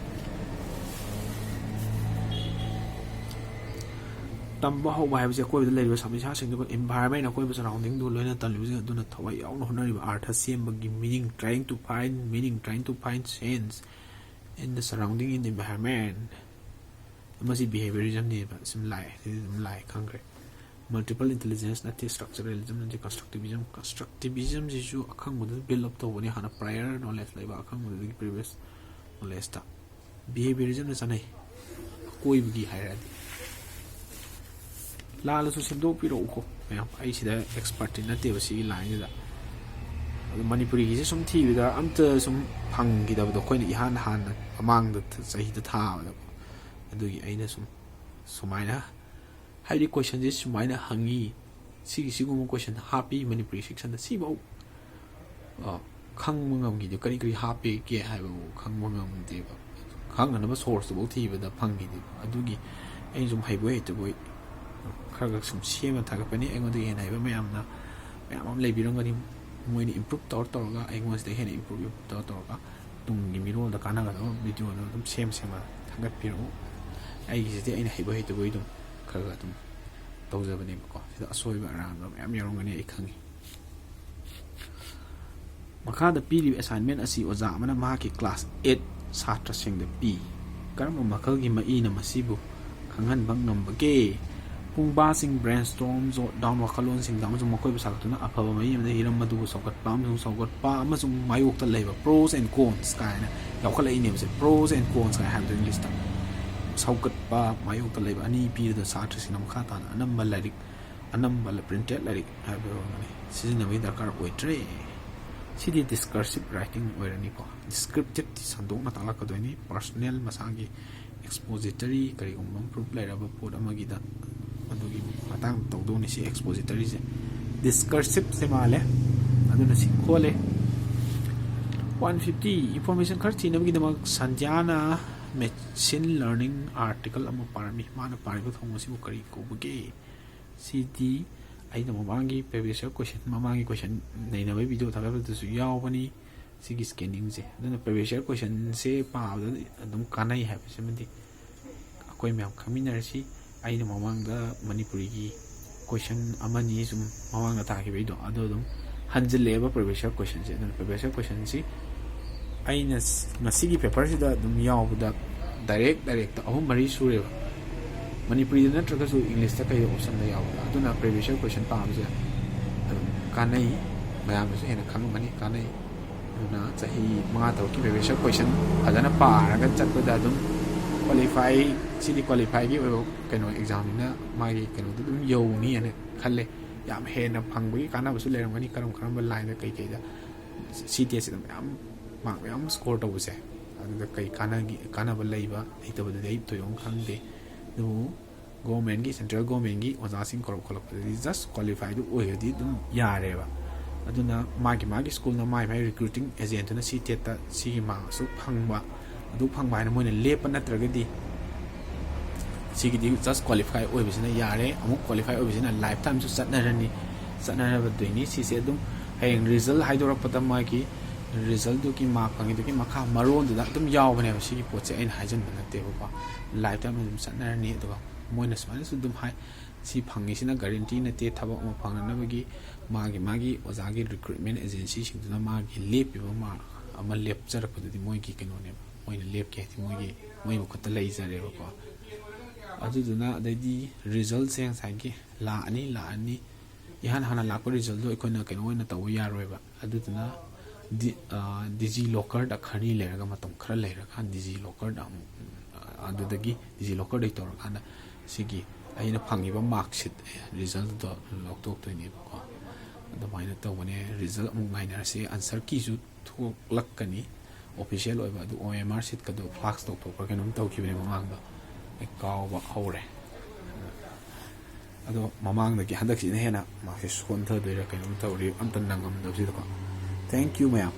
ꯇꯝꯕ ꯍꯧꯕ ꯍꯥꯏꯕꯁꯤ ꯑꯀꯣꯏꯕꯗ ꯂꯩꯔꯤꯕ ꯁꯃꯁ꯭ꯌꯥꯁꯤꯡꯗꯨꯒ, environment, ꯑꯀꯣꯏꯕ surrounding ꯗꯨꯒ ꯂꯣꯏꯅꯅ ꯇꯝꯂꯤꯕꯁꯤꯡ ꯑꯗꯨꯅ ꯊꯋꯥꯏ ꯌꯥꯎꯅ ꯍꯣꯠꯅꯔꯤꯕ ꯑꯥꯔꯊ ꯁꯦꯝꯕꯒꯤ meaning, trying to find meaning, trying to find sense in the surrounding, in the environment꯫ ꯃꯁꯤ behaviorism ꯅꯦꯕ꯫ ꯁꯨꯝ ꯂꯥꯛꯑꯦ, ꯁꯤꯗꯤ ꯑꯗꯨꯝ ꯂꯥꯛꯑꯦ, ꯈꯪꯈ꯭ꯔꯦ꯫ Multiple intelligence ꯅꯠꯇꯦ, structuralism ꯅꯠꯇꯦ, constructivism꯫ Constructivism ꯁꯤꯁꯨ ꯑꯈꯪꯕꯗꯨꯗ build up ꯇꯧꯕꯅꯤ, ꯍꯥꯟꯅ prior knowledge ꯂꯩꯕ ꯑꯈꯪꯕꯗꯨꯗꯒꯤ previous knowledge ꯇ꯫ Behaviorism ꯅ ꯆꯥꯅꯩ, ꯑꯀꯣꯏꯕꯒꯤ ꯍꯥꯏꯔꯗꯤ꯫ ꯂꯥꯜꯂꯁꯨ ꯁꯦꯝꯗꯣꯛꯄꯤꯔꯛꯎꯀꯣ ꯃꯌꯥꯝ, ꯑꯩ ꯁꯤꯗ expert ꯇꯤ ꯅꯠꯇꯦꯕ ꯁꯤꯒꯤ line ꯁꯤꯗ꯫ ꯑꯗꯣ ꯃꯅꯤꯄꯨꯔꯤꯒꯤꯁꯦ ꯁꯨꯝ ꯊꯤꯕꯗ ꯑꯝꯇ ꯁꯨꯝ ꯐꯪꯈꯤꯗꯕꯗꯣ, ꯑꯩꯈꯣꯏꯅ ꯏꯍꯥꯟ ꯍꯥꯟꯅ ꯃꯃꯥꯡꯗ ꯆꯍꯤꯗ ꯊꯥꯕꯗꯀꯣ꯫ ꯑꯗꯨꯒꯤ ꯑꯩꯅ ꯁꯨꯝ ꯁꯨꯃꯥꯏꯅ, ꯍꯥꯏꯗꯤ questionꯁꯦ ꯁꯨꯃꯥꯏꯅ ꯍꯪꯉꯤ, ꯁꯤꯒꯤ ꯁꯤꯒꯨꯝꯕ question ꯍꯥꯞꯄꯤ ꯃꯅꯤꯄꯨꯔꯤ sectionꯗ, ꯁꯤꯐꯧ ꯑ, ꯈꯪꯕ ꯉꯝꯈꯤꯗꯦ, ꯀꯔꯤ ꯀꯔꯤ ꯍꯥꯞꯄꯦꯒꯦ ꯍꯥꯏꯕꯕꯨ ꯈꯪꯕ ꯉꯝꯗꯦꯕ꯫ ꯈꯪꯅꯅꯕ sourceꯇꯨꯐꯧ ꯊꯤꯕꯗ ꯐꯪꯈꯤꯗꯦꯕ꯫ ꯑꯗꯨꯒꯤ ꯑꯩꯅ ꯁꯨꯝ ꯍꯩꯕꯣꯏ ꯍꯩꯇꯕꯣꯏ ꯈꯔ ꯈꯔ ꯁꯨꯝ ꯁꯦꯝꯃ ꯊꯥꯒꯠꯄꯅꯤ꯫ ꯑꯩꯉꯣꯟꯗꯒꯤ ꯍꯦꯟꯅ ꯍꯩꯕ ꯃꯌꯥꯝꯅ ꯃꯌꯥꯝ ꯑꯃ ꯂꯩꯕꯤꯔꯝꯒꯅꯤ, ꯃꯣꯏꯅ improve ꯇꯧꯔ ꯇꯧꯔꯒ ꯑꯩꯉꯣꯟꯁꯤꯗ ꯍꯦꯟꯅ improve improve ꯇꯧꯔ ꯇꯧꯔꯒ ꯇꯨꯡꯒꯤ ꯃꯤꯔꯣꯜꯗ ꯀꯥꯟꯅꯒꯗꯕ videoꯗꯣ ꯑꯗꯨꯝ ꯁꯦꯝ ꯁꯦꯝꯃ ꯊꯥꯒꯠꯄꯤꯔꯛꯎ꯫ ꯑꯩꯒꯤꯁꯤꯗꯤ ꯑꯩꯅ ꯍꯩꯕꯣꯏ ꯍꯩꯇꯕꯣꯏ ꯑꯗꯨꯝ ꯈꯔ ꯈꯔ ꯑꯗꯨꯝ ꯇꯧꯖꯕꯅꯦꯕꯀꯣ꯫ ꯁꯤꯗ ꯑꯁꯣꯏꯕ ꯑꯔꯥꯟꯕ ꯃꯌꯥꯝ ꯌꯥꯎꯔꯝꯒꯅꯤ, ꯑꯩ ꯈꯪꯉꯤ꯫ ꯃꯈꯥꯗ ꯄꯤꯔꯤꯕ assignment ꯑꯁꯤ ꯑꯣꯖꯥ ꯑꯃꯅ ꯃꯍꯥꯛꯀꯤ class eight ꯁꯥꯇ꯭ꯔꯁꯤꯡꯗ ꯄꯤ꯫ ꯀꯔꯝꯕ ꯃꯈꯜꯒꯤ ꯃꯏꯅ ꯃꯁꯤꯕꯨ ꯈꯪꯍꯟꯕ ꯉꯝꯕꯒꯦ? ꯄꯨꯡꯕꯥꯁꯤꯡ brainstorm, jot down ꯋꯥꯈꯜꯂꯣꯟꯁꯤꯡꯗ ꯑꯃꯁꯨꯡ ꯃꯈꯣꯏꯕꯨ ꯁꯥꯒꯠꯇꯨꯅ ꯑꯐꯕ ꯃꯤ ꯑꯃꯗ ꯍꯤꯔꯝ ꯑꯗꯨꯕꯨ ꯁꯧꯒꯠꯄ ꯑꯃꯁꯨꯡ ꯁꯧꯒꯠꯄ ꯑꯃꯁꯨꯡ ꯃꯥꯌꯣꯛꯇ ꯂꯩꯕ, pros and cons ꯀꯥꯏꯅ ꯌꯥꯎꯈꯠꯂꯛꯏꯅꯦꯕꯁꯦ꯫ Pros and cons ꯀꯥꯏꯅ ꯍꯥꯏꯕꯗꯣ Englishꯇ꯫ ꯁꯧꯒꯠꯄ, ꯃꯥꯌꯣꯛꯇ ꯂꯩꯕ ꯑꯅꯤ ꯄꯤꯔꯗ ꯁꯥꯇ꯭ꯔꯁꯤꯡꯅ ꯃꯈꯥ ꯇꯥꯅ ꯑꯅꯝꯕ ꯂꯥꯏꯔꯤꯛ, ꯑꯅꯝꯕ printed ꯂꯥꯏꯔꯤꯛ ꯍꯥꯏꯕ ꯑꯣꯏꯔꯝꯒꯅꯤ, ꯁꯤꯖꯤꯟꯅꯕꯒꯤ ꯗꯔꯀꯥꯔ ꯑꯣꯏꯗ꯭ꯔꯦ꯫ ꯁꯤꯗꯤ descursive writing ꯑꯣꯏꯔꯅꯤꯀꯣ꯫ Descriptiveꯇꯤ ꯁꯟꯗꯣꯛꯅ ꯇꯥꯛꯂꯛꯀꯗꯣꯏꯅꯤ꯫ Personal, ꯃꯁꯥꯒꯤ expository, ꯀꯔꯤꯒꯨꯝꯕ ꯑꯃ proof ꯂꯩꯔꯕ ꯄꯣꯠ ꯑꯃꯒꯤꯗ ꯑꯗꯨꯒꯤ ꯃꯇꯥꯡꯗ ꯇꯧꯗꯧꯅꯤ꯫ ꯁꯤ expositoryꯁꯦ꯫ Discursiveꯁꯦ ꯃꯥꯜꯂꯦ, ꯑꯗꯨꯅ ꯁꯤ ꯈꯣꯜꯂꯦ꯫ One fifty, information ꯈꯔ ꯊꯤꯅꯕꯒꯤꯗꯃꯛ ꯁꯟꯙ꯭ꯌꯥꯅ machine learning article ꯑꯃ ꯄꯥꯔꯝꯃꯤ꯫ ꯃꯥꯅ ꯄꯥꯔꯤꯕ ꯊꯧꯑꯣꯡ ꯑꯁꯤꯕꯨ ꯀꯔꯤ ꯀꯧꯕꯒꯦ? ꯁꯤꯗꯤ ꯑꯩꯅ ꯃꯃꯥꯡꯒꯤ previous year question, ꯃꯃꯥꯡꯒꯤ question ꯅꯩꯅꯕꯒꯤ video ꯊꯥꯒꯠꯄꯗꯁꯨ ꯌꯥꯎꯕꯅꯤ꯫ ꯁꯤꯒꯤ scanningꯁꯦ꯫ ꯑꯗꯨꯅ previous year questionꯁꯦ ꯄꯥꯕꯗ ꯑꯗꯨꯝ ꯀꯥꯟꯅꯩ ꯍꯥꯏꯕꯁꯤꯃꯗꯤ ꯑꯩꯈꯣꯏ ꯃꯌꯥꯝ ꯈꯪꯃꯤꯟꯅꯔꯁꯤ꯫ ꯑꯩꯅ ꯃꯃꯥꯡꯗ ꯃꯅꯤꯄꯨꯔꯤꯒꯤ question ꯑꯃꯅꯤ ꯁꯨꯝ ꯃꯃꯥꯡꯗ ꯊꯥꯈꯤꯕꯩꯗꯣ, ꯑꯗꯣ ꯑꯗꯨꯝ ꯍꯟꯖꯤꯜꯂꯛꯑꯦꯕ previous year questionꯁꯦ꯫ ꯑꯗꯨꯅ previous year questionꯁꯤ ꯑꯩꯅ ꯉꯁꯤꯒꯤ paperꯁꯤꯗ ꯑꯗꯨꯝ ꯌꯥꯎꯕꯗ direct, directꯇ ꯑꯍꯨꯝ ꯃꯔꯤ ꯁꯨꯔꯦꯕ꯫ ꯃꯅꯤꯄꯨꯔꯤꯗ ꯅꯠꯇ꯭ꯔꯒꯁꯨ Englishꯇ ꯀꯩꯗ optionꯗ ꯌꯥꯎꯕꯗ꯫ ꯑꯗꯨꯅ previous year question ꯄꯥꯕꯁꯦ ꯑꯗꯨꯝ ꯀꯥꯟꯅꯩ, ꯃꯌꯥꯝꯅꯁꯨ ꯍꯦꯟꯅ ꯈꯪꯉꯝꯒꯅꯤ, ꯀꯥꯟꯅꯩ꯫ ꯑꯗꯨꯅ ꯆꯍꯤ ꯃꯉꯥ ꯇꯔꯨꯛꯀꯤ previous year question ꯐꯖꯅ ꯄꯥꯔꯒ ꯆꯠꯄꯗ ꯑꯗꯨꯝ qualify, ꯁꯤꯗꯤ qualifyꯒꯤ ꯑꯣꯏꯕ ꯀꯩꯅꯣ examꯅꯤꯅ ꯃꯥꯒꯤ ꯀꯩꯅꯣꯗꯣ ꯑꯗꯨꯝ ꯌꯧꯅꯤ ꯍꯥꯏꯅ ꯈꯜꯂꯦ꯫ ꯌꯥꯝ ꯍꯦꯟꯅ ꯐꯪꯕꯒꯤ ꯀꯥꯟꯅꯕꯁꯨ ꯂꯩꯔꯝꯒꯅꯤ, ꯀꯔꯝ ꯀꯔꯝꯕ lineꯗ ꯀꯩ ꯀꯩꯗ꯫ C testꯁꯤꯗ ꯃꯌꯥꯝ mark ꯃꯌꯥꯝ score ꯇꯧꯕꯁꯦ ꯑꯗꯨꯗ ꯀꯩ ꯀꯥꯟꯅꯒꯤ ꯀꯥꯟꯅꯕ ꯂꯩꯕ ꯂꯩꯇꯕꯗꯨꯗꯤ ꯑꯩ ꯊꯣꯏꯗꯣꯛꯅ ꯈꯪꯗꯦ꯫ ꯑꯗꯨꯕꯨ ꯒꯣꯔꯃꯦꯟꯒꯤ, ꯁꯦꯟꯇ꯭ꯔꯦꯜ ꯒꯣꯔꯃꯦꯟꯒꯤ ꯑꯣꯖꯥꯁꯤꯡ ꯀꯧꯔꯛ ꯈꯣꯠꯂꯛꯄꯗꯗꯤ ꯖꯁ ꯀ꯭ꯋꯥꯂꯤꯐꯥꯏꯗꯨ ꯑꯣꯏꯔꯗꯤ ꯑꯗꯨꯝ ꯌꯥꯔꯦꯕ꯫ ꯑꯗꯨꯅ ꯃꯥꯒꯤ ꯃꯥꯒꯤ ꯁ꯭ꯀꯨꯜꯅ ꯃꯥꯒꯤ ꯃꯥꯒꯤ ꯔꯤꯀ꯭ꯔꯨꯇꯤꯡ ꯑꯦꯖꯦꯟꯇꯨꯅ ꯁꯤ ꯇꯦꯠꯇ ꯁꯤꯒꯤ ꯃꯥꯔꯛ ꯑꯁꯨꯛ ꯐꯪꯕ, ꯑꯗꯨ ꯐꯪꯕ ꯍꯥꯏꯅ ꯃꯣꯏꯅ ꯂꯦꯞꯄ ꯅꯠꯇ꯭ꯔꯒꯗꯤ ꯁꯤꯒꯤꯗꯤ ꯖꯁ ꯀ꯭ꯋꯥꯂꯤꯐꯥꯏ ꯑꯣꯏꯕꯁꯤꯅ ꯌꯥꯔꯦ꯫ ꯑꯃꯨꯛ ꯀ꯭ꯋꯥꯂꯤꯐꯥꯏ ꯑꯣꯏꯕꯁꯤꯅ ꯂꯥꯏꯐ ꯇꯥꯏꯝꯁꯨ ꯆꯠꯅꯔꯅꯤ, ꯆꯠꯅꯔꯕꯗꯣꯏꯅꯤ꯫ ꯁꯤꯁꯦ ꯑꯗꯨꯝ ꯍꯌꯦꯡ ꯔꯤꯖꯜ ꯍꯥꯏꯗꯣꯔꯛꯄꯗ ꯃꯥꯒꯤ ꯔꯤꯖꯜꯗꯨꯒꯤ ꯃꯥꯔꯛ ꯐꯪꯉꯤꯗꯨꯒꯤ ꯃꯈꯥ ꯃꯔꯣꯟꯗꯨꯗ ꯑꯗꯨꯝ ꯌꯥꯎꯕꯅꯦꯕ꯫ ꯁꯤꯒꯤ ꯄꯣꯠꯁꯦ ꯑꯩꯅ ꯍꯥꯏꯖꯤꯟꯕ ꯅꯠꯇꯦꯕꯀꯣ, ꯂꯥꯏꯐ ꯇꯥꯏꯝ ꯑꯗꯨꯝ ꯆꯠꯅꯔꯅꯤ꯫ ꯑꯗꯨꯒ ꯃꯣꯏꯅ ꯁꯨꯃꯥꯏꯅꯁꯨ ꯑꯗꯨꯝ ꯍꯥꯏ, ꯁꯤ ꯐꯪꯉꯤꯁꯤꯅ ꯒꯥꯔꯦꯟꯇꯤ ꯅꯠꯇꯦ ꯊꯕꯛ ꯑꯃ ꯐꯪꯅꯅꯕꯒꯤ꯫ ꯃꯥꯒꯤ ꯃꯥꯒꯤ ꯑꯣꯖꯥꯒꯤ ꯔꯤꯀ꯭ꯔꯨꯠꯃꯦꯟ ꯑꯦꯖꯦꯟꯁꯤꯁꯤꯡꯗꯨꯅ ꯃꯥꯒꯤ ꯂꯦꯞꯄꯤꯕ ꯃꯥꯔꯛ ꯑꯃ ꯂꯦꯞꯆꯔꯛꯄꯗꯨꯗꯤ ꯃꯣꯏꯒꯤ ꯀꯩꯅꯣꯅꯦꯕ, ꯃꯣꯏꯅ ꯂꯦꯞꯀꯦ ꯍꯥꯏꯗꯤ ꯃꯣꯏꯒꯤ ꯃꯣꯏ ꯃꯈꯨꯠꯇ ꯂꯩꯖꯔꯦꯕꯀꯣ꯫ ꯑꯗꯨꯗꯨꯅ ꯑꯗꯩꯗꯤ ꯔꯤꯖꯜꯁꯦ ꯉꯁꯥꯏꯒꯤ ꯂꯥꯛꯑꯅꯤ, ꯂꯥꯛꯑꯅꯤ, ꯏꯍꯥꯟ ꯍꯥꯟꯅ ꯂꯥꯛꯄ ꯔꯤꯖꯜꯗꯣ ꯑꯩꯈꯣꯏꯅ ꯀꯩꯅꯣ ꯑꯣꯏꯅ ꯇꯧꯕ ꯌꯥꯔꯣꯏꯕ꯫ ꯑꯗꯨꯗꯨꯅ ꯗꯤ ꯗꯤꯖꯤ ꯂꯣꯀꯔꯗ ꯈꯔꯅꯤ ꯂꯩꯔꯒ, ꯃꯇꯝ ꯈꯔ ꯂꯩꯔꯀꯥꯟꯗ ꯗꯤꯖꯤ ꯂꯣꯀꯔꯗ ꯑꯃꯨꯛ, ꯑꯗꯨꯗꯒꯤ ꯗꯤꯖꯤ ꯂꯣꯀꯔꯗꯒꯤ ꯇꯧꯔꯀꯥꯟꯗ ꯁꯤꯒꯤ ꯑꯩꯅ ꯐꯪꯉꯤꯕ ꯃꯥꯔꯛꯁꯤꯠ ꯔꯤꯖꯜꯗꯣ ꯂꯧꯊꯣꯛꯇꯣꯏꯅꯦꯕꯀꯣ꯫ ꯑꯗꯨꯃꯥꯏꯅ ꯇꯧꯕꯅꯦ꯫ ꯔꯤꯖꯜ ꯑꯃꯨꯛ ꯉꯥꯏꯅꯔꯁꯤ꯫ ꯑꯟꯁꯔ ꯀꯤꯁꯨ ꯊꯣꯛꯂꯛꯀꯅꯤ ꯑꯣꯐꯤꯁꯤꯌꯦꯜ ꯑꯣꯏꯕ꯫ ꯑꯗꯨ ꯑꯣ ꯑꯦꯝ ꯑꯥꯔ ꯁꯤꯠꯀꯗꯣ ꯐ꯭ꯂꯥꯛꯁ ꯇꯧꯊꯣꯛꯄ꯭ꯔꯥ ꯀꯩꯅꯣꯝ ꯇꯧꯈꯤꯕꯅꯦ ꯃꯃꯥꯡꯗ, ꯑꯩ ꯀꯥꯎꯕ ꯍꯧꯔꯦ꯫ ꯑꯗꯣ ꯃꯃꯥꯡꯗꯒꯤ ꯍꯟꯗꯛꯁꯤꯅ ꯍꯦꯟꯅ ꯃꯥꯔꯛꯁꯦ ꯁꯣꯟꯊꯗꯣꯏꯔꯥ ꯀꯩꯅꯣꯝ ꯇꯧꯔꯤ, ꯑꯝꯇ ꯅꯪꯉꯝꯗꯕꯁꯤꯗꯀꯣ꯫ Thank you ꯃꯌꯥꯝ꯫